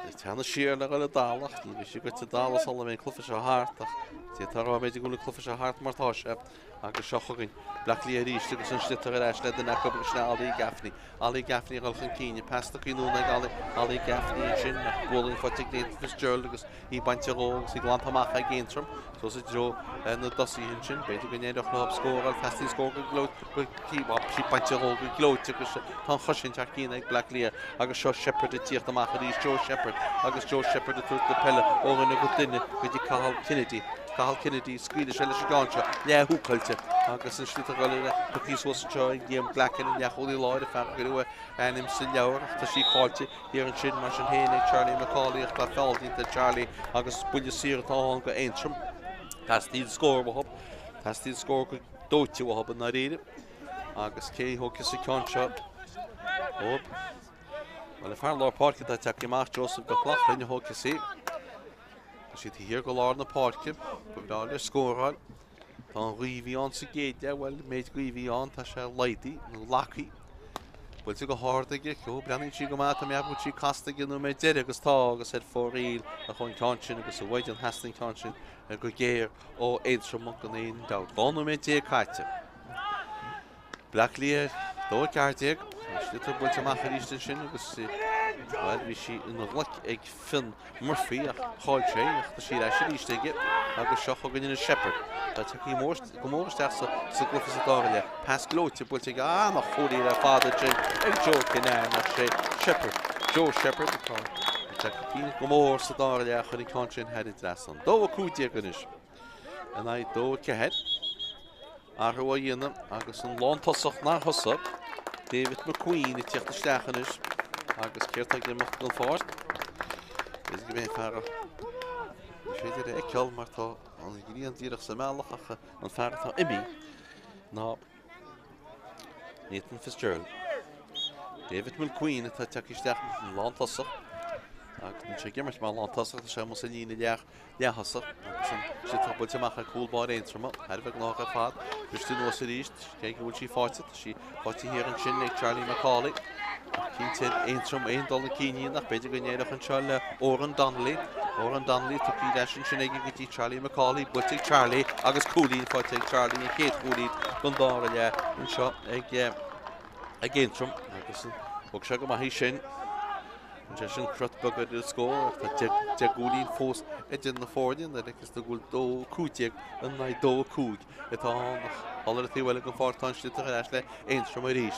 ag teannadh siar le dhul i dtalamh. Ní bheidh sí goite i dtalamh sula mbeidh an cluiche seo thart ach d'fhéadfá a rá b'fhéidir go bhfuil an cluiche seo thart mar tá sé. Agus seo chugainn Bleá Cliath arís agus an sliotar ar ais le duine acu agus sin é Ollie Gaffney. Ollie Gaffney ag dul chun cinn, pas tugtha anonn ag Ollie, Ollie Gaffney ansin ach bualadh faighte ag Nathan Fitzgerald agus í bainte dhó agus í glanta amach ag Aontroim suas i dtreo na dtosaithe ansin. B'fhéidir go n-éireodh leo scóráil, teastaíonn scór go go sí bainte dhó go gleoite agus tá an chosaint thar cinn ag Bleá Cliath agus seo Shepherd ag tíocht amach arís, Joe Shepherd agus Joe Shepherd ag tabhairt na peile ó dhuine go duine go dtí Cathal Kennedy. Cathal Kennedy, scaoileann sé leis an gceann seo, leath-húcáilte agus an sliotar ag dul tugtha suas anseo ag Liam Glackin, an leathchúlaí láir, an fear a raibh a ainm sa leabhar ach tá sí caillte thiar ansin mar sin féin ag Charlie McCauley ach tá feall déanta ar Charlie agus buille saor atá ann go Aontroim. Teastaíonn scór uathu, teastaíonn scór go dóite uathu i ndáiríre agus cé a thógfas an ceann seo? Ó, bhuel an fear lár páirce atá tagtha amach, Joseph McLaughlin a thógfas í. Tá siad taobh thiar de lár na páirce, ba bhreá leo scóráil. Tá an ghaoth a bhí ann sa gcéad leath, bhuel, an méid gaoth a bhí ann, tá sé laghdaithe, nó lagaithe. Buailte go hard aige, ó, breathnaíonn sí go maith, tá mé ag sí casta aige nó mé deireadh agus tá, agus ar fóraoil a chuaigh an ceann sin agus i bhfad an theastaigh an ceann sin go géar ó Aontroim gan aon dabht. 12 nóiméad caite. Bleá Cliath 2 14. Tá sliotar buailte amach arís ansin agus bhuel bhí sí ina ghlaic ag Fionn Murphy ach chaill sé ach tá sí ar ais arís aige agus seo chugainn anois Shepherd. Tá tagtha go mór isteach sa sa gcluiche sa dara leath. Pas gleoite buailte ag an-chúilín ar fad ansin ag Joe Kinane ach sé Shepherd, Joe Shepherd atá tagtha go mór sa dara leath chuir an ceann sin thar an trasnán. 2 15 anois in aghaidh 2 4. Athrú á dhéanamh agus an lántosach nár thosaigh, David McQueen ag tíocht isteach anois agus céard tá ag imeacht den pháirc? B'fhéidir go mbeidh fear ní féidir a fheiceáil mar tá an ghrian díreach sa mbealach ach an fear atá imithe ná Nathan Fitzgerald. David McQueen atá tagtha isteach an lántosach agus níl sé ag imirt mar lántosach, tá sé amuigh sa líne leath leath-thosach agus an sliotar buailte amach ag cúl báire Aontroma, thar a bheith gnóthach ar fad. Briste anuas arís, cé go bhfuil sí faighte, tá sí faighte thiar ansin ag Charlie McCauley. Ach cinnte Aontroim aon dul chun cinn ach b'fhéidir go n-éireodh anseo le Oran Donnelly. Oran Donnelly tugtha ar ais ansin aige go dtí Charlie McCauley, buailte ag Charlie agus cúilín faighte ag Charlie, an chéad chúilín don dara leath anseo ag ag Aontroim agus thug sé go maith í sin. Sé sin crot beag ar an scór ach tá 10 gcúilín fós idir na foirne nuair a fheiceas tú go bhfuil 2-15 in aghaidh 2-5 atá ann ach thall ar an taobh eile den pháirc tá an sliotar ar ais le Aontroim arís.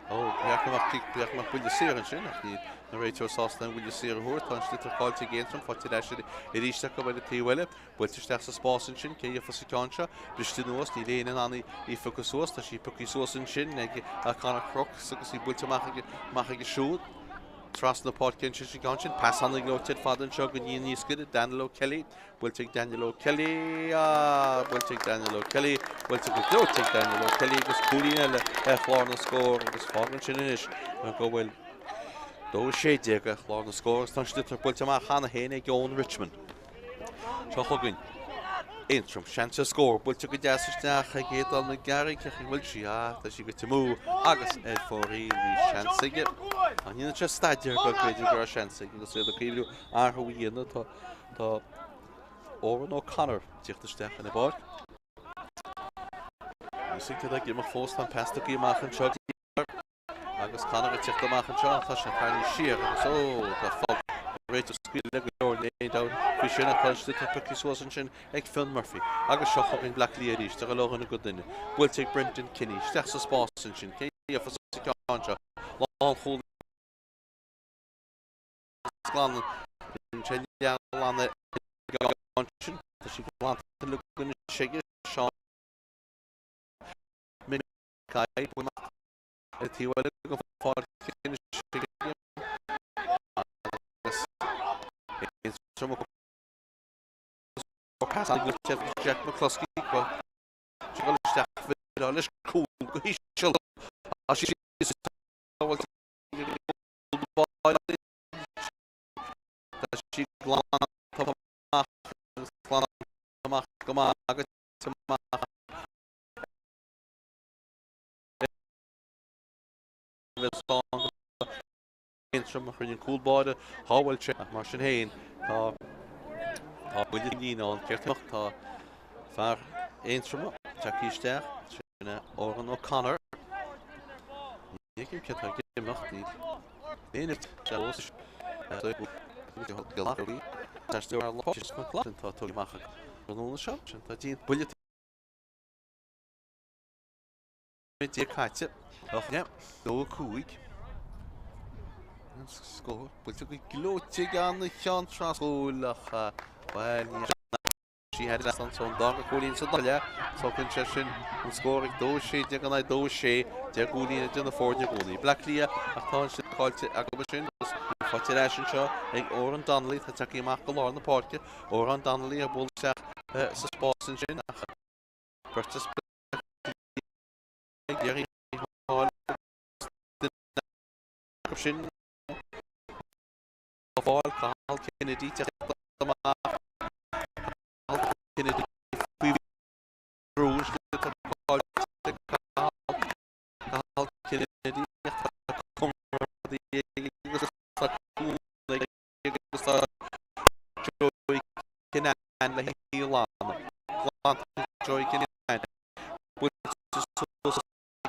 Ó, ba cheart go mbeadh cic, ba cheart go mbeadh buille saor ansin ach níl an réiteoir sásta an buille saor a thabhairt. Tá an sliotar caillte ag Aontroim, faighte ar ais arís acu ar an taobh eile. Buailte isteach sa spás ansin, cé a gheofas an ceann seo? Briste anuas, níl éinne in ann í a phiocadh suas. Tá sí pioctha suas ansin ag Conor Crooks agus í buailte amach aige, amach aige siúd. Trasna páirce ansin sa gceann sin. Pas an-ghleoite ar fad anseo go dtí an iascaire, Daniel O'Kelly. Buailte ag Daniel O'Kelly, ah, buailte ag Daniel O'Kelly, buailte go gleoite ag Daniel O'Kelly agus cúilín eile ar chlár na scór agus fágann sin anois go bhfuil 2-16 ar chlár na scór agus tá an sliotar buailte amach cheana féin ag Eoin Richmond. Seo chugainn Aontroim, seans ar scór, buailte go deas isteach ag Aodán McGarry, cén chaoi a bhfuil sí, ah, tá sí goite amú agus ar fóraoil, bhí seans aige. Dá ndéanfadh sé staidéar beag b'fhéidir go raibh seans aige agus iad ag cuimhniú athrú a dhéanamh, tá Tá Odhrán O'Connor ag tíocht isteach ar an bpáirc. Níl a fhios cad ag imeacht fós, tá an pas tugtha amach anseo agus Conor ag tíocht amach anseo ach tá sé tarraingthe siar agus ó, tá fág réiteach scaoileadh go leor léin ann faoi sin ach tá an sliotar pioctha suas ansin ag Fionn Murphy agus seo chugainn Bleá Cliath arís, de chuile dhuine go duine. Buailte ag Brendan Kinney isteach sa spás ansin, cé a gheofas an ceann seo? Lánchúlaí. Glanann sé leathghlanadh ansin. Tá sí glanta anois aige Seán McKay amach ar an taobh eile den pháirc anois aige agus Aontroim Jack McCloskey isteach leis cúl go híseal. Tá sí Tá sí glanta amach agus glanta amach go maith agus amach Aontroim a chuireann cúl báire shábháilte ach mar sin féin tá tá buille líne ann céard tá fear Aontroma tagtha isteach sin é Odhrán O'Connor. Ní fheicim cé atá ag imeacht níl aon Tá tugtha amach ag an tráthnóna seo. Sin tá díon buille Dé caite. 8, 2, 5. An scór buailte go gleoite ag an cheann trasúil ach bhuel ní sí thar an son dá cúilín sa dara leath. Socraíonn sé sin an scór ag 2 16 in aghaidh 2 6 10 gcúilín idir na foirne i gcónaí. Bleá Cliath ach tá an sin caillte acu sin agus faighte ar ais anseo ag Odhrán Donnelly tá tagtha amach go lár na páirce. Odhrán Donnelly ag bualadh isteach sa spás ansin ach beirt as Bleá Cliath ag iarraidh fáil acu sin fáil Cathal Kennedy teacht amach Cathal Kennedy faoi bhrú Cathal Kennedy agus tá cúnamh agus tá Joey Kinane le hí ghlanadh. Glanta Joey Kinane. Buailte suas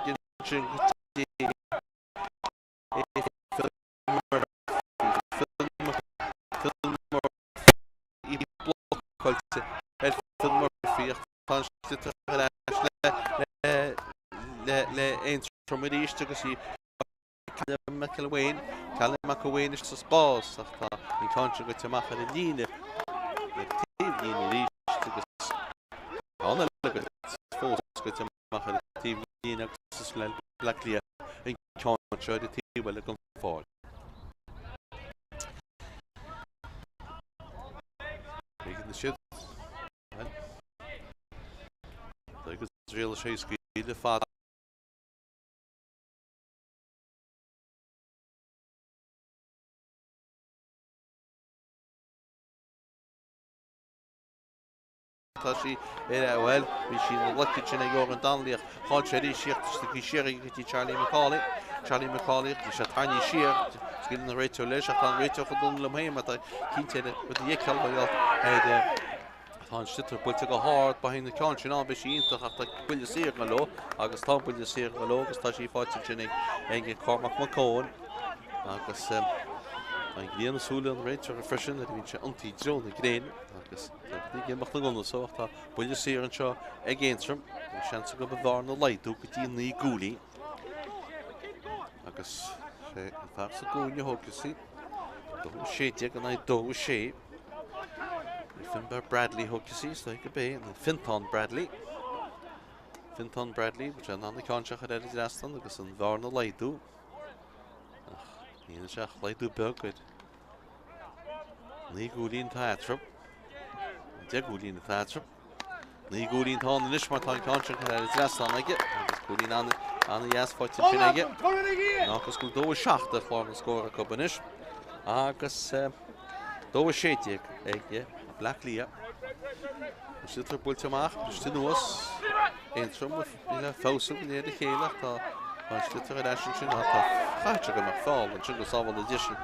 ansin go dtí Í blocáilte ar Phil Murphy ach tá an sliotar ar ais le le Aontroim arís agus í Callum McElwain, Callum McElwain sa spás ach tá an ceann seo goite amach ar an líne ar taobh líne arís agus ceann eile fós goite amach ar an taobh líne agus is le Bleá Cliath an ceann seo ar an taobh eile den pháirc. Éigean siad. Agus riail sé scaoileadh fada. Tá sí ar a bhuel, bhí sí ina ghlaic ansin ag Odhrán Donnelly ach chaill sé arís í ach tugtha siar go dtí Charlie McCauley. Charlie McCauley, bhí sé tarraingthe siar, scaoileann an réiteoir leis ach tá an réiteoir chomh dona liom féin mar tá cinnte ar rud a fheiceáil mar gheall ar Tá an sliotar buailte go hard, ba an ceann sin ann, beidh sí iontach ach tá buille saor go leo agus tá buille saor go leo agus tá sí faighte ansin ag ag Cormac McCone agus tá an ghrian i súile an réiteora freisin nuair a bhíonn sé iontaithe i dtreo na gréine agus Tá ag imeacht na ngunna so ach tá buille saor anseo ag Aontroim. Tá seans acu an bhearna a laghdú go dtí 9 gcúilín. Agus sé an fear sa gcúinne a thógfas í. 2 16 in aghaidh 2 6. Finbar Bradley a thógfas í, is dóigh gurb é, nó Fintán Bradley. Fintán Bradley, bhfuil sé in ann an ceann seo a chur ar an dtrasnán agus an bhearna a laghdú. Ach ní dhéanann sé ach laghdú beag ar 9 gcúilín atá eatarthu. 10 gcúilín atá eatarthu. 9 gcúilín atá ann anois mar tá an ceann sin curtha ar an dtrasnán aige agus cúilín an-dheas faighte ansin aige. Agus go bhfuil 2 7 ar chlár na scór acu anois agus 2 16 ag Bleá Cliath. An sliotar buailte amach, briste anuas. Aontroim le feabhsú go léir a chéile ach tá an sliotar ar ais ansin. Tá chaithfeadh sé go mbeadh feall ansin go sábhála Dia sin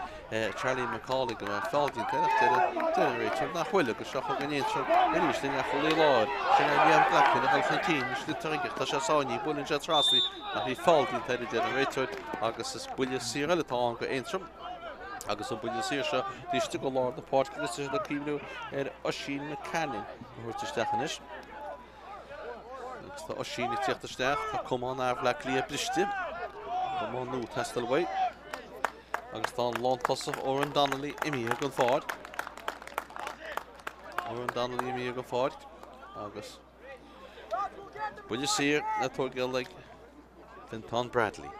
Charlie McCauley go mbeadh feall déanta air ach deir deir an réiteoir nach bhfuil agus seo chugainn Aontroim arís i ngeall i lár. Sin é Liam Glackin a dhul chun cinn, an sliotar aige ach tá sé sáinnithe, buaileann sé trasna ach bhí feall déanta air a deir an réiteoir agus is buille saor eile atá ann go Aontroim. Agus an buille saor seo arís go lár na páirce agus tá siad ag cuimhniú ar Oisín McCallan a thabhairt isteach anois. Agus tá Oisín ag tíocht isteach, tá camán fhear Bhleá Cliath briste. Camán nua ag teastáil uaidh. Agus tá an lántosach Oran Donnelly imithe den pháirc. Oran Donnelly imithe den pháirc agus buille saor le tógáil ag Fintán Bradley.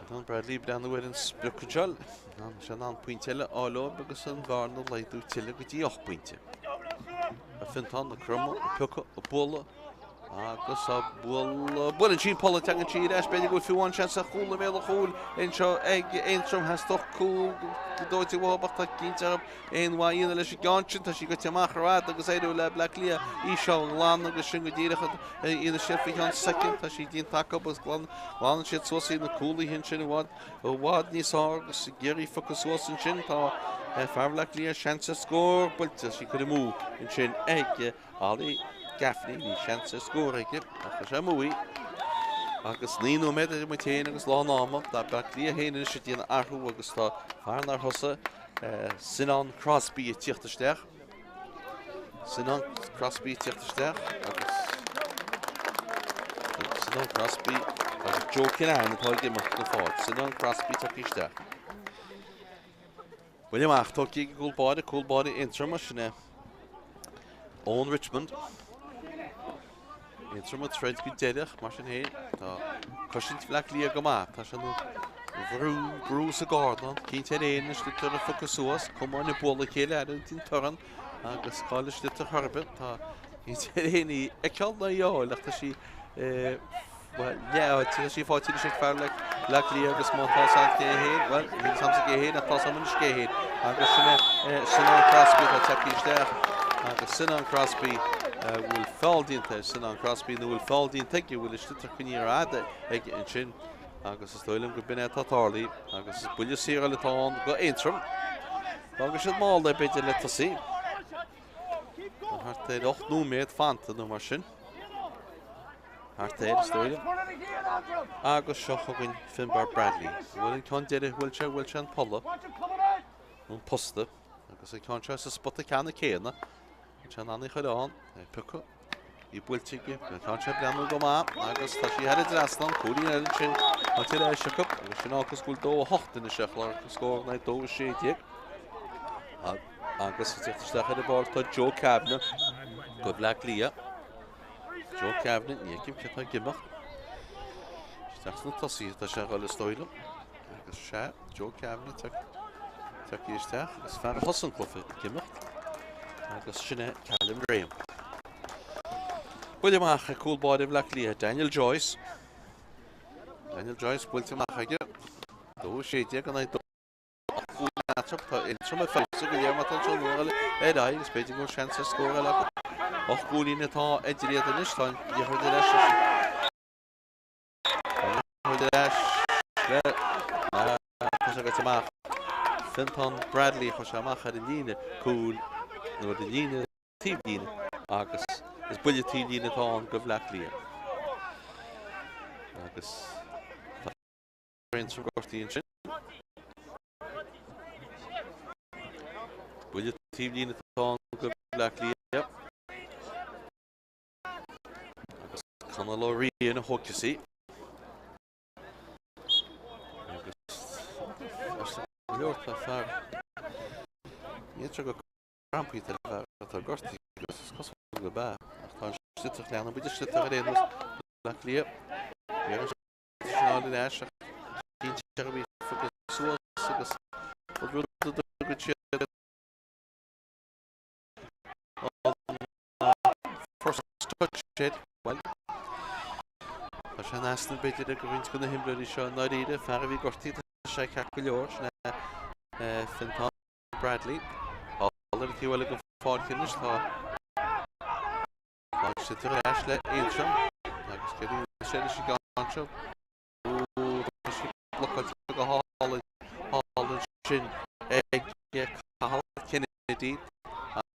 Fintán Bradley breathnú ar an sprioc anseo. Tá sé in ann pointe eile a fháil leo agus an bhearna a laghdú tuilleadh go dtí 8 bpointe. Tá Fintán ag cromadh, ag piocadh, ag bualadh agus á bualadh. Buaileann sí an polla, teagann sí ar ais, b'fhéidir go bhfuil fiú amháin seans ar chúl i mbéal an chúil anseo ag Aontroim. Theastódh cúl go dóite uathu ach tá cinnte orthu aon mhaith a dhéanamh leis an gceann sin. Tá sí goite amach ar fad agus éireoidh le Bleá Cliath í seo a ghlanadh agus sin go díreach a dhéanfaidh siad faoi cheann soicind. Tá sí déanta acu agus glanann siad suas í na cúlaithe ansin i bhfad, i bhfad níos fearr agus ag iarraidh phiocadh suas ansin. Tá fear Bhleá Cliath seans ar scór buailte, sí curtha amú ansin ag Ollie Gaffney. Bhí seans ar scór aige ach chuir sé amú í. Agus 9 nóiméad idir muid féin agus lán ama. Tá Bleá Cliath féin anois ag déanamh athrú agus tá fear nár thosaigh Sinan Crosby ag tíocht isteach. Sinan Crosby ag tíocht isteach agus Sinan Crosby agus Joe Kinane atá ag imeacht den pháirc. Sinan Crosby tagtha isteach. Buille amach tógtha ag an gcúl báire, cúl báire Aontroma, sin é Eoin Richmond. Aontroim ag troid go deireadh, mar sin féin, tá cosaint Bhleá Cliath go maith. Tá sé ina bhrú, brú sa gcárna, cinnte ar aon sliotar a phiocadh suas, camáin ag bualadh a chéile ar an torann agus cáil an sliotar chor ar bith. Tá cinnte ar aon í a fheiceáil ná í a fháil ach tá sí Bhuel, leath, tá sí faighte anois ag fear Bhleá Cliath agus má tá san cé féin, bhuel, níl san sa cé féin ach tá san anois cé féin. Agus sin é Sinan Crosby atá tagtha isteach agus Sinan Crosby bhfuil feall déanta ar Sinan Crosby nó bhfuil feall déanta aige, bhfuil an sliotar coinnithe rófhada aige ansin agus is dóigh liom go b'in é atá tarlaithe agus is buille saor eile atá ann go Aontroim. D'fhága siad mall é b'fhéidir le tosaí. Tá thart ar 8 nóiméad fanta nó mar sin. Thart air, is dóigh liom. Agus seo chugainn Finbar Bradley. An bhfuil an ceann deiridh, bhfuil sé, bhfuil sé an polla, nó an posta, agus an ceann seo sa spota ceanna céanna. Bhfuil sé in ann í a chur ann, é piocadh, í buailte aige, an ceann seo ag breathnú go maith, agus tá sí thar an dtrasnán, cúilín eile ansin, faighte ar ais acu, agus sin fágfas go bhfuil 2-8 anois ar chlár na scór in aghaidh 2-16. Agus ag teacht isteach ar an bpáirc tá Joe Kavanagh go Bhleá Cliath. Joe Kavanagh, ní fheicim cé atá ag imeacht. Isteach sna tosaithe atá sé a dhul is dóigh liom. Agus sea, Joe Kavanagh tagtha isteach agus fear a thosaigh an cluiche ag imeacht. Agus sin é Callum Graham. Buille amach ag cúl báire Bhleá Cliath, Daniel Joyce. Daniel Joyce buailte amach aige. 2-16 in aghaidh Eatarthu, tá Aontroim ag feabhsú go léir má tá an seó ar aghaidh agus b'fhéidir go bhfuil seans ar scór eile acu. 8 gcúilín atá idir iad anois, tá an liathróid ar ais leis an liathróid ar ais le tá sé goite amach. Fintán Bradley chuir sé amach ar an líne cúil nó ar an líne taobhlíne agus is buille taobhlíne atá ann go Bhleá Cliath. Agus Aontroim gortaithe ansin. Buille taobhlíne atá ann go Bleá Cliath. Agus Conall Ó Riain a thógfas í. leor tá fear ní go crampaí ar fear atá gortaithe agus is cosúil gurb ea ach tá an sliotar leanann muid an sliotar ar aon nós Bleá Cliath. Bhí an sin ar ais ach cinnte a bhí fágtha suas agus an rud a dtugann siad an first touch air, bhuel, tá sé in easnamh b'fhéidir ag roinnt de na himreoirí seo i ndáiríre, fear a bhí gortaithe tá sé ceart go leor, sin é Fintán Bradley. Thall ar an taobh eile den pháirc anois tá Tá siad ar ais le Aontroim agus céard a dhéanann sé leis an gceann seo? Ó, tá sí blocáilte go hálainn thall ansin ag Cathal Kennedy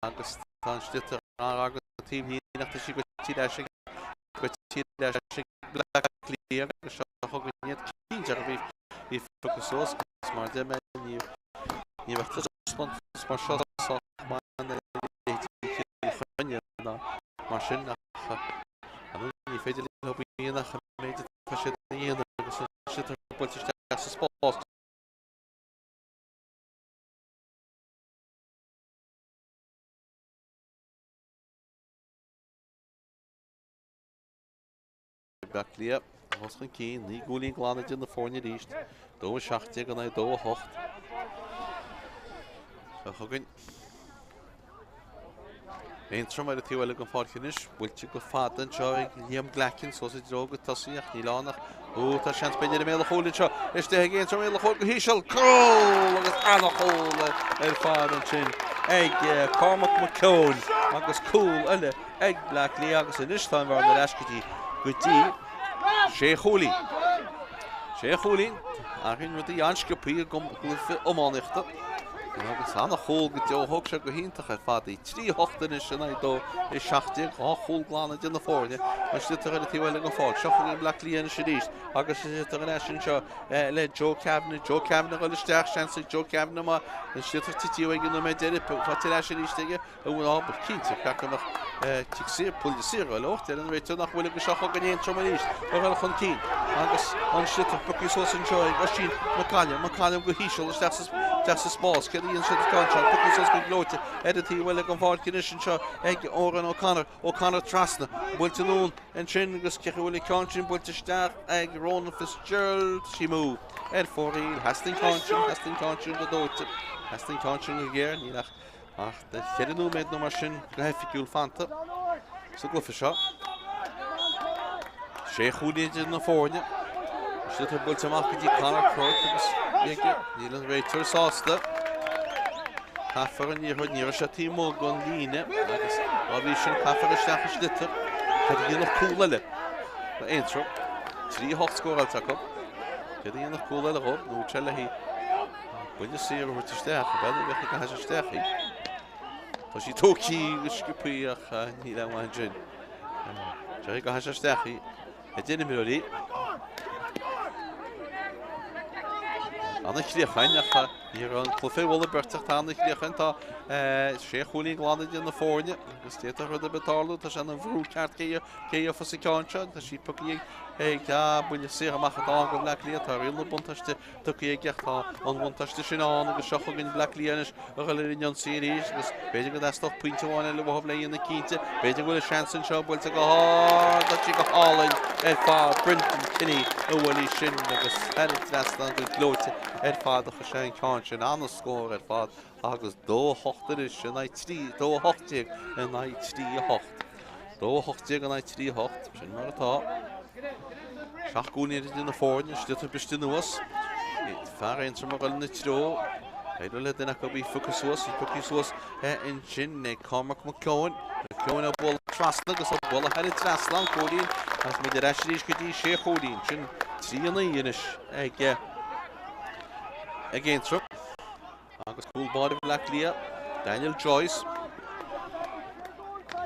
agus tá an sliotar an-ghar don taobhlíne ach tá sí goite ar ais ag goite ar ais ag Bleá Cliath agus seo chugainn iad cinnte a bhí bhí fágtha suas agus mar a deir mé ní ní bheadh taispeántas mar seo sách maith ina leithéidí Chill Chainnigh ná mar sin ach ar ndóigh ní féidir leo a dhéanamh ach an méid atá siad a dhéanamh agus an sliotar buailte isteach sa spás. Bleá Cliath fós chun cinn, 9 gcúilín glan idir na foirne arís, 2-17 in aghaidh 2-8. Seo chugainn. Aontroim ar an taobh eile den pháirc anois, buailte go fada anseo ag Liam Glackin suas i dtreo go tosaí ach níl ann ach ó tá seans b'fhéidir i mbéal an chúil anseo. Istigh ag Aontroim béal an chúil go híseal, cúl agus an-chúl ar fad ansin ag Cormac McKeown agus cúl eile ag Bleá Cliath agus anois tá an bhearna ar ais go dtí go dtí sé chúilín. Sé chúilín, athraíonn rudaí an-sciobtha i gcluiche iománaíochta. Agus an-chúl go deo, thóg sé go hiontach ar fad í. 3 8 anois in aghaidh 2 is 17, 2 chúl glan idir na foirne. An sliotar ar an taobh eile den pháirc. Seo chugainn Bleá Cliath anois arís agus an sliotar ar ais anseo le Joe Kavanagh. Joe Kavanagh ag dul isteach, seans ag Joe Kavanagh má an sliotar tite uaidh ag an nóiméad deiridh, faighte ar ais arís aige. An bhfuil ábhar cinnte ceart go mbeadh cic saor, buille saor á labhairt ar an réiteoir nach bhfuil agus seo chugainn Aontroim arís ag dul chun cinn agus an sliotar pioctha suas anseo ag Oisín McCallum, McCallum go híseal isteach sa isteach sa spás, céard a dhéanann siad an ceann seo, pioctha suas go gleoite ar an taobh eile den pháirc anois anseo ag Odhrán O'Connor, O'Connor trasna, buailte anonn ansin agus cé chaoi a bhfuil an ceann sin buailte isteach ag Ronan Fitzgerald, amú ar fóraoil, theastaigh an ceann sin, theastaigh an ceann sin go dóite, theastaigh an ceann sin go géar, níl ach Ach cheithre nóiméad nó mar sin go hoifigiúil fanta sa gcluiche seo. Sé chúilín idir na foirne. Sliotar buailte amach go dtí Conor Quirke agus níl an réiteoir sásta. Caithfear an liathróid, ní raibh sé taobh amuigh den líne agus dá bhrí sin caithfear isteach an sliotar. Cad a dhéanfadh cúl eile do Aontroim? 3-8 scóráilte acu. Cad a dhéanfadh cúl eile dhóibh? Nó sé le Buille saor a thabhairt isteach, ab ea nó bheadh ag caitheamh isteach í. Tá sí tógtha go sciobtha ach níl aon mhaith ansin. Sé ag caitheamh isteach í. A d'imreoirí. An-chríoch ach ní raibh an cluiche i bhfola beirt ach tá an-chríoch tá sé chúilín glan idir na foirne agus d'fhéadfadh rud ar bith tarlú tá sé ina bhrú ceart cé a gheofas an ceann seo tá sí pioctha ag buille saor amach atá ann do Bhleá Cliath tá riail na buntáiste tugtha aige ach tá an bhuntáiste sin ann agus seo chugainn Bleá Cliath anois a dhul ar an ionsaí arís agus b'fhéidir go dteastódh pointe amháin eile uathu le dhéanamh cinnte. B'fhéidir go bhfuil a seans anseo buailte go hard, tá sí go hálainn ar fad Brendan Kenny a bhuail í sin agus thar an trasnán go gleoite ar fad a chuir sé an ceann sin. An-scór ar fad agus 2-8 anois in aghaidh 3, 2-18 in aghaidh 3-8. 2-18 in aghaidh 3-8, sin mar atá. Seacht gcúilín idir na foirne, sliotar briste anuas. Fear Aontroim ag dul ina treo. Éireoidh le duine acu í phiocadh suas, í pioctha suas ansin ag Cormac McKeown. McKeown á bualadh trasna agus á bualadh thar an trasnán, cúilín. Agus muid ar ais arís go dtí sé chúilín. Sin 3-9 anois ag ag Aontroim. Agus cúl báire Bhaile Átha Cliath, Daniel Joyce.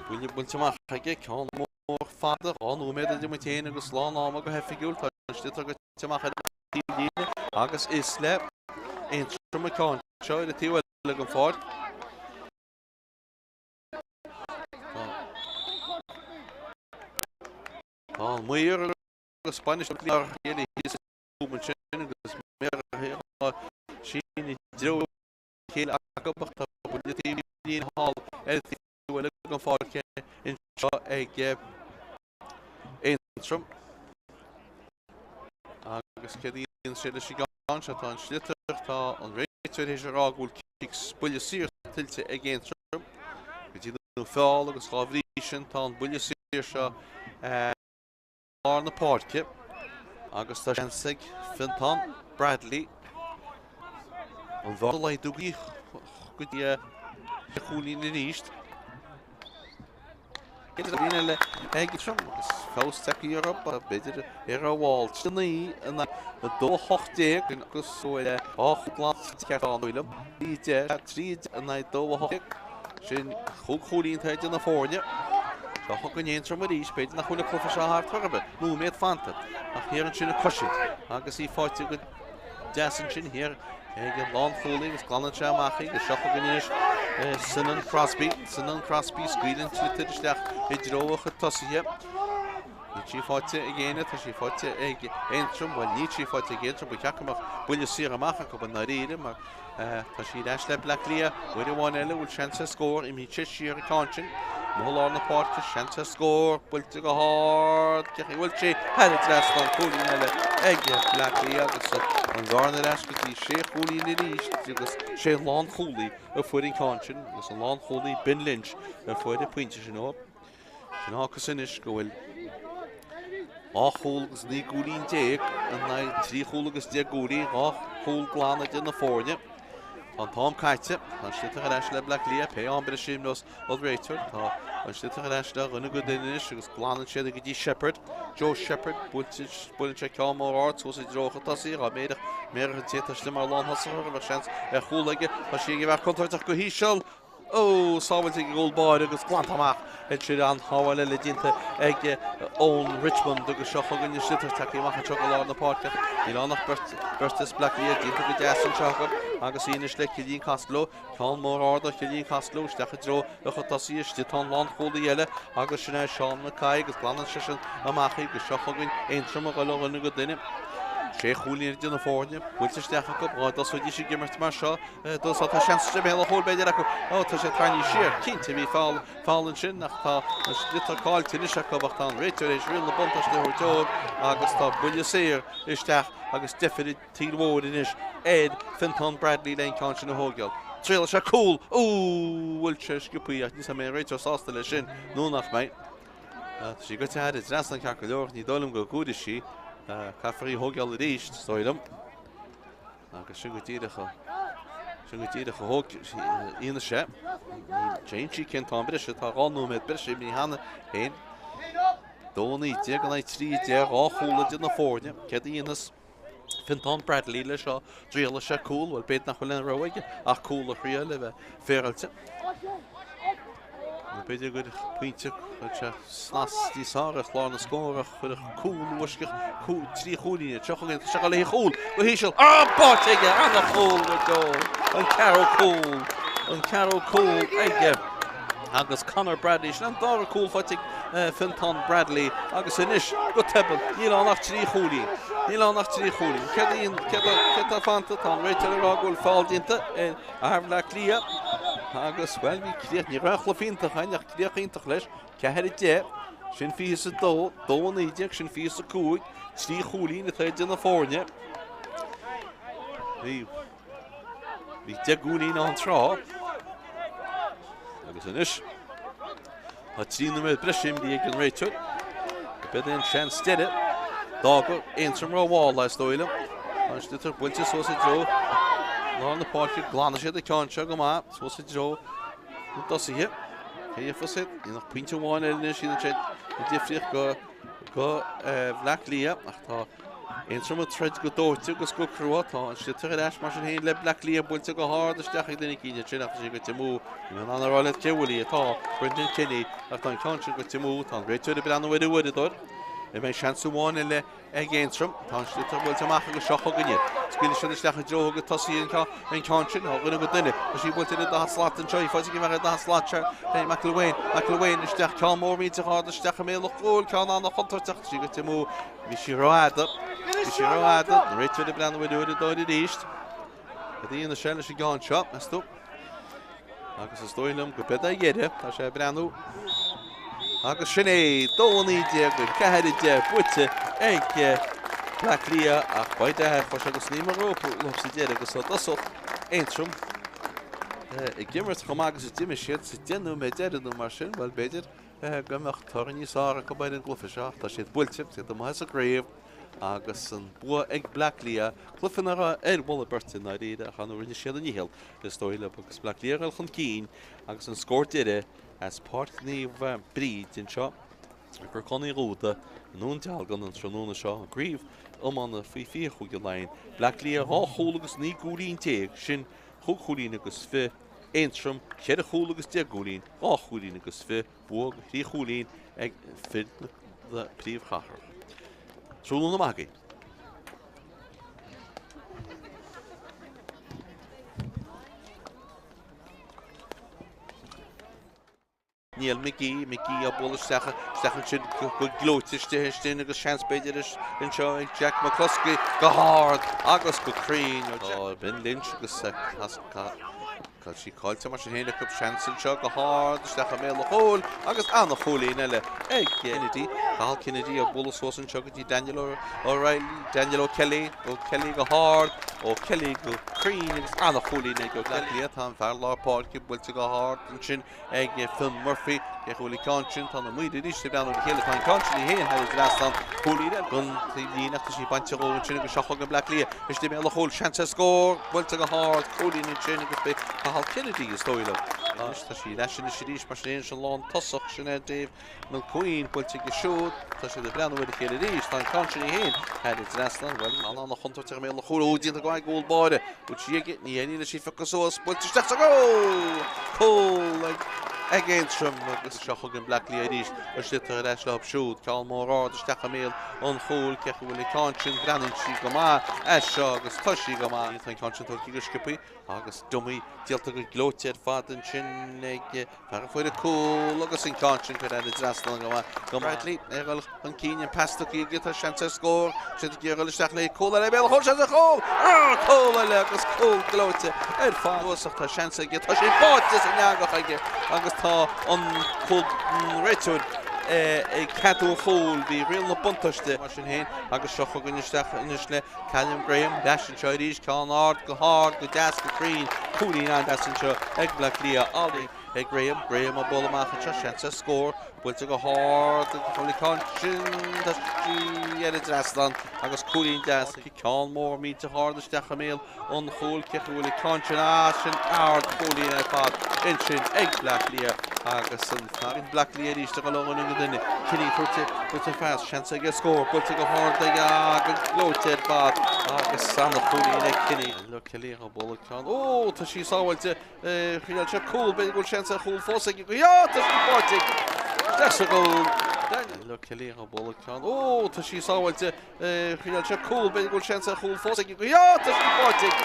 Buille buailte amach aige, ceann mór fada, 2 nóiméad idir muid féin agus lán ama go hoifigiúil. Tá an sliotar goite amach ar an taobhlíne agus is le Aontroim an ceann seo ar an taobh eile den pháirc. Tá an maor agus bainisteoir thíos ansin agus méara sín. dtreo a chéile acu ach tá buille taobh líne thall ar an taobh eile den pháirc anseo ag Aontroim. Agus céard a dhéanann sé leis an gceann seo? Tá an sliotar, tá an réiteoir théis a rá go bhfuil cic buille saor tuillte ag Aontroim go dtí nó feall agus dhá bhrí sin tá an buille saor seo lár na páirce agus tá seans ag Fiontán Bradley an bhearna a laghdú go dtí sé chúilín arís. Cúilín eile ag Aontroim agus feabhas tagtha orthu b'fhéidir ar a bhfáil 9 in aghaidh 2 18 agus go bhfuil 2 chúl glan ceart ann liom. 3 10 3 10 in aghaidh 2 18. Sin chúig chúilín atá idir na foirne. Seo chugainn Aontroim arís, b'fhéidir nach bhfuil an cluiche seo thart chor ar bith. Nóiméad fanta. Ach thiar ansin an coisín agus í faighte go deas ansin thiar ag an lánchúlaí agus glanann sé amach í agus seo chugainn anois Senan Crosby. Senan Crosby scaoileann an sliotar isteach i dtreo a chuid tosaithe. Níl sí faighte ag éinne, tá sí faighte ag Aontroim, bhuel níl sí faighte ag Aontroim, ba cheart go mbeadh buille saor amach acu i ndáiríre mar tá sí ar ais le Bleá Cliath uair amháin eile, bhfuil seans ar scór, imíonn sé siar an ceann sin, amuigh i lár na páirce, seans ar scór, buailte go hard, cén chaoi a bhfuil sí thar an trasnán, cúilín eile ag Bleá Cliath agus an bhearna ar ais go dtí sé chúilín arís agus sé lánchúlaí a fuair an ceann sin agus an lánchúlaí Ben Lynch a fuair an pointe sin ó. Sin a fhágas anois go bhfuil 2 chúl agus 19 gcúilín in aghaidh 3 chúl agus 10 gcúilín, 2 chúl glan idir na foirne. Tá an t-am caite. Tá an sliotar ar ais le Bleá Cliath. Pé am breise a imreos an réiteoir. Tá an sliotar ar ais le dhuine go duine anois agus glanann siad go dtí Sheppard. Joe Sheppard, buailte, buaileann sé ceann mór ard suas i dtreo a chuid tosaithe. Dhá mbéarfadh, mbéarfadh an té atá istigh mar lánthosach bheadh seans ar chúl aige. Tá sí ag an bhfear contúirteach go híseal. Ó, sábháilte ag an gcúl báire agus glanta amach ansin an-shábháil eile déanta ag Eoin Richmond agus seo chugainn an sliotar tagtha amach anseo go lár na páirce. Níl ann ach beirt, beirt as Bleá Cliath déanta go deas anseo acu agus í anois le Cillian Costello. Ceann mór ard ó Chillian Costello isteach i dtreo a chuid tosaithe istigh tá an lánchúlaí eile agus sin é Seán Mackay agus glanann seisean amach í agus seo chugainn Aontroim ag dul ó dhuine go duine. Sé chúilín idir na foirne, buailte isteach acu, dhá dtosóidís ag imirt mar seo. Tá tá seans i mbéal an chúil b'fhéidir acu. Ó, tá sé tarraingthe siar. Cinnte, bhí feall, feall ansin ach tá an sliotar caillte anois acu ach tá an réiteoir théis riail na buntáiste a thabhairt dóibh agus tá buille saor isteach agus deifir an tsaoil mhóir anois ar Fiontán Bradley le an ceann sin a thógáil. Triailfidh sé cúl! Ó, bhuail sé sciobthaí ach níl 's agam an mbeidh an réiteoir sásta leis sin nó nach mbeidh. Tá sí goite thar an trasnán ceart go leor, ní dóigh liom go gcomhairfidh sí. Caithfear í a thógáil arís, is dóigh liom. Agus sin go díreach a, sin go díreach a thóg Íona sé. Ní sí cén t-am breise, tá 2 nóiméad breise imithe cheana féin. 2 19 in aghaidh 13, 2 chúl idir na foirne. Céard a dhéanfas Fiontán Bradley leis seo? Triailfidh sé cúl, bhuel b'fhéidir nach bhfuil aon rogha aige ach cúl a thriail le bheith féaráilte. Nó b'fhéidir gur pointe chuir sé snas níos fearr ar chlár na scór ach chuirfeadh cúl uaisceach trí chúilín iad. Seo chugainn, tá sé ag dul le haghaidh chúl go híseal. Á, báite aige! Ana-chúl go deo! An ceathrú cúl! An ceathrú cúl aige! Agus Conor Bradley, sin an dara cúl faighte ag Fiontán Bradley agus anois go tobann níl ann ach trí chúilín. Níl ann ach trí chúilín. Céard a céard atá fanta? Tá an réiteoir ag rá go bhfuil feall déanta ar fhear Bhaile Átha Cliath agus, bhuel, bhí críoch, ní raibh aon chluiche iontach againn ach críoch iontach leis, 4 10, sin 22, 2 19, sin 25, trí chúilín atá idir na foirne. Bhí bhí 10 gcúilín ann tráth agus anois Tá 3 nóiméad breise imithe ag an réiteoir. B'fhéidir é an seans deiridh. D'fhágfadh Aontroim rómhall é, is dóigh liom. Tá an sliotar buailte suas i dtreo lár na páirce. Glanfaidh siad an ceann seo go maith suas i dtreo na dtosaithe. Cé a dhéanfas iad? Níl ach pointe amháin eile anois iad ansin. An difríocht go go Bhleá Cliath ach tá Aontroim ag troid go dóite agus go crua. Tá an sliotar ar ais mar sin féin le Bleá Cliath buailte go hard isteach ag duine eicínt ansin ach tá sé goite amú. Níl mé in ann a rá leat cé bhfuil í atá, Brendan Kenny, ach tá an ceann sin goite amú. Tá an réiteoir ag breathnú ar an uaireadóir. An mbeidh seans amháin eile ag Aontroim? Tá an sliotar buailte amach agus seo chugainn iad. Scaoilfidh siad isteach i dtreo a gcuid tosaithe an ceann sin. Ó dhuine go duine. Tá sí buailte ar an daichead slat anseo. Í faighte ag an bhfear ar an daichead slat seo. McElwain. McElwain isteach. Ceann mór millteach ard isteach i mbéal an chúil. Ceann an-chontúirteach. Tá sí goite amú. Bhí sí rófhada. Bhí sí rófhada. An réiteoir ag breathnú ar an uaireadóir arís. Cad a dhéanfaidh sé leis an gceann seo, meas tú? Agus is dóigh liom go beidh a dheireadh. Tá sé ag breathnú. Agus sin é, 2 19 4 10 buaite ag Bleá Cliath ach beidh deathair fós agus ní mar leo sa deireadh agus i dtosach Aontroim ag imirt chomh maith agus a d'imir siad sa 10 nóiméad deireadh nó mar sin, bhuel b'fhéidir go mbeadh toradh níos fearr acu ar an gcluiche seo ach tá siad buailte, siad amuigh as an gcraobh agus an bua ag Bleá Cliath, cluiche nach raibh ar mholadh beirte i ndáiríre ach ar ndóigh rinne siad a ndícheall is dóigh liom agus Bleá Cliath ag dul chun cinn agus an scór deiridh as Páirc Naomh Bríd anseo i gCnocán Uí Dhúda i nDún Dealgan an tráthnóna seo, an Craobh Iomána Faoi 20 Chúige Laighean. Bleá Cliath 2 chúl agus 19 gcúilín, sin chúig chúilín agus 20, Aontroim, 4 chúl agus 10 gcúilín, 2 chúilín agus 20, bua de thrí chúilín ag fir na príomhchathrach. Tráthnóna maith agaibh. Niall McGee, McGee á bualadh isteach, isteach ansin go gleoite istigh ansin agus seans b'fhéidir anseo ag Jack McCluskey go hard agus go cruinn. Tá Ben Lynch agus Tá sí caillte mar sin féin acu. Seans anseo go hard isteach i mbéal an chúil agus an-chúilín eile ag Kennedy. Cathal Kennedy á bualadh suas anseo go dtí Daniel O'Reilly, Daniel O'Kelly, O'Kelly go hard, O'Kelly go cruinn agus an-chúilín ag O'Kelly. Tá an fear lár páirce buailte go hard ansin ag Fionn Murphy. Cé chaoi bhfuil an ceann sin? Tá na maoir arís ag breathnú ar a chéile. Tá an ceann sin í féin thar an dtrasnán. Cúilín eile don taobh líne ach tá sí bainte dhó ansin agus seo chugainn Bleá Cliath. Istigh i mbéal an chúil, seans ar scór, buailte go hard, cúilín ansin agus b'é Cathal Kennedy is dóigh liom. Anois tá sí ar ais anois arís mar sin féin an lán tosach sin é Dave Mulqueen buailte aige siúd. Tá siad ag breathnú ar a chéile arís. Tá an ceann sin í féin thar an dtrasnán. Bhuel, an-an-chontúirt i mbéal an chúil. Ó, déanta go maith ag gcúl báire. Bhuail sí aige, ní éiríonn leis í a phiocadh suas, buailte isteach sa gcúl! Cúl ag ag Aontroim agus seo chugainn Bleá Cliath arís, sliotar ar ais leo siúd, ceann mór ard isteach i mbéal an chúil, cé chaoi bhfuil an ceann sin, breathnaíonn sí go maith as seo agus tá sí go maith. Tá an ceann sin tógtha go sciobtha agus dummy déanta go gleoite ar fad ansin ag Fear a fuair an cúl agus an ceann sin curtha thar an dtrasnán go maith. Go Bradley ag dul chun cinn an pas tugtha aige tá seans ar scór. Siad ag iarraidh dul isteach le cúl eile béal an chúil seans ar chúl! Ah, cúl eile agus cúl gleoite ar fad. Suas ach tá seans aige tá sé báite san eangach aige agus tá an cúl réiteoir ag ceadú an chúil. Bhí riail na buntáiste mar sin féin agus seo chugainn isteach anois le Callum Graham ar ais anseo arís, ceann ard go hard, go deas, go cruinn, cúilín an-deas anseo ag Bleá Cliath, Ollie ag Graham, Graham á bualadh amach anseo, seans ar scór, buailte go hard, an ceann sin, tá sí ar an dtrasnán agus cúilín deas, ceann mór millteach ard isteach i mbéal an chúil, cé chaoi bhfuil an ceann sin, ah, sin ard-chúilín ar fad ansin ag Bleá Cliath agus an fear Bleá Cliath arís ag dul ó dhuine go duine, Kinney tabhairt tabhairt an phas, seans aige scór, buailte go hard aige agus gleoite ar fad agus an-chúilín ag Kinney. Daniel Kelly á bualadh ceann, ó tá sí sábháilte, choinneáil sé cúl, b'fhéidir go bhfuil seans ar chúl fós aige, go tá sí báite aige, isteach sa gcúl. Daniel Kelly á bualadh ceann, ó tá sí sábháilte, Choinneáil sé cúl, b'fhéidir go bhfuil seans ar chúl fós aige. Tá sí báite aige!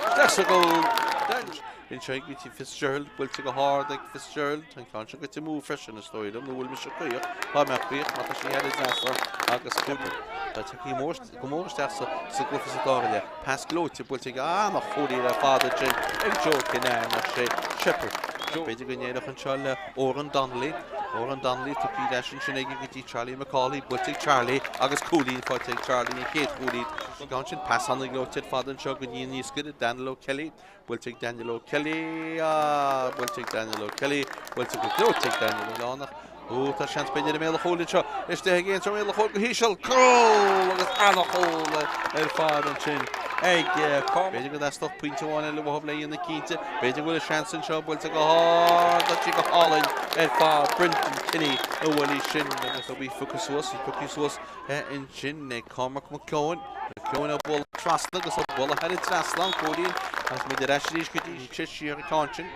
Isteach sa gcúl! Anseo go dtí Fitzgerald, buailte go hard ag Fitzgerald. Tá an ceann seo goite amú freisin, is dóigh liom, nó bhfuil mise caoch? Tá mé caoch, má tá sí thar an dtrasnán agus Cooper. Tá tagtha go mór isteach sa gcluiche sa dara leath. Pas gleoite buailte ag an-chúilín ar fad ansin ag Joe Kinane ach sé Sheppard. B'fhéidir go n-éireodh anseo le Odhrán Donnelly. Odhrán Donnelly tugtha ar ais ansin aige go dtí Charlie McCauley, buailte ag Charlie agus cúilín faighte ag Charlie, an chéad chúilín. An ceann sin, pas an-ghleoite ar fad anseo go dtí an iascaire, Daniel O'Kelly, buailte ag Daniel O'Kelly, ah, buailte ag Daniel O'Kelly, buailte go gleoite ag Daniel Oileánach. Ó, tá seans b'fhéidir i mbéal an chúil anseo. Istigh ag Aontroim i mbéal an chúil go híseal. Cúl! Agus an-chúl ar fad ansin ag Cormac. B'fhéidir go dteastódh pointe amháin eile uathu le dhéanamh cinnte. B'fhéidir go bhfuil seans anseo buailte go hard. Tá sí go hálainn ar fad. Brendan Kinney a bhuail í sin agus í pioctha suas, í pioctha suas ansin ag Cormac McKeown. McKeown á bualadh trasna agus á bualadh thar an trasnán, cúilín agus muid ar ais arís go dtí sé siar an ceann sin.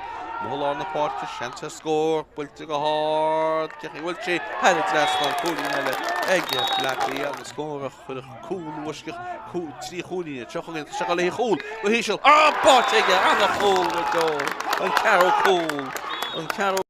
Amuigh i lár na páirce, seans ar scór, buailte go hard, cé chaoi bhfuil sí thar an trasnán, cúilín eile ag Bleá Cliath agus scór a chuirfeadh cúl uaisceach, trí chúilín iad seo chugainn, tá sé ag dul le chúl, go híseal, ah, báite aige, an-chúl go deo, an ceathrú cúl, an ceathrú.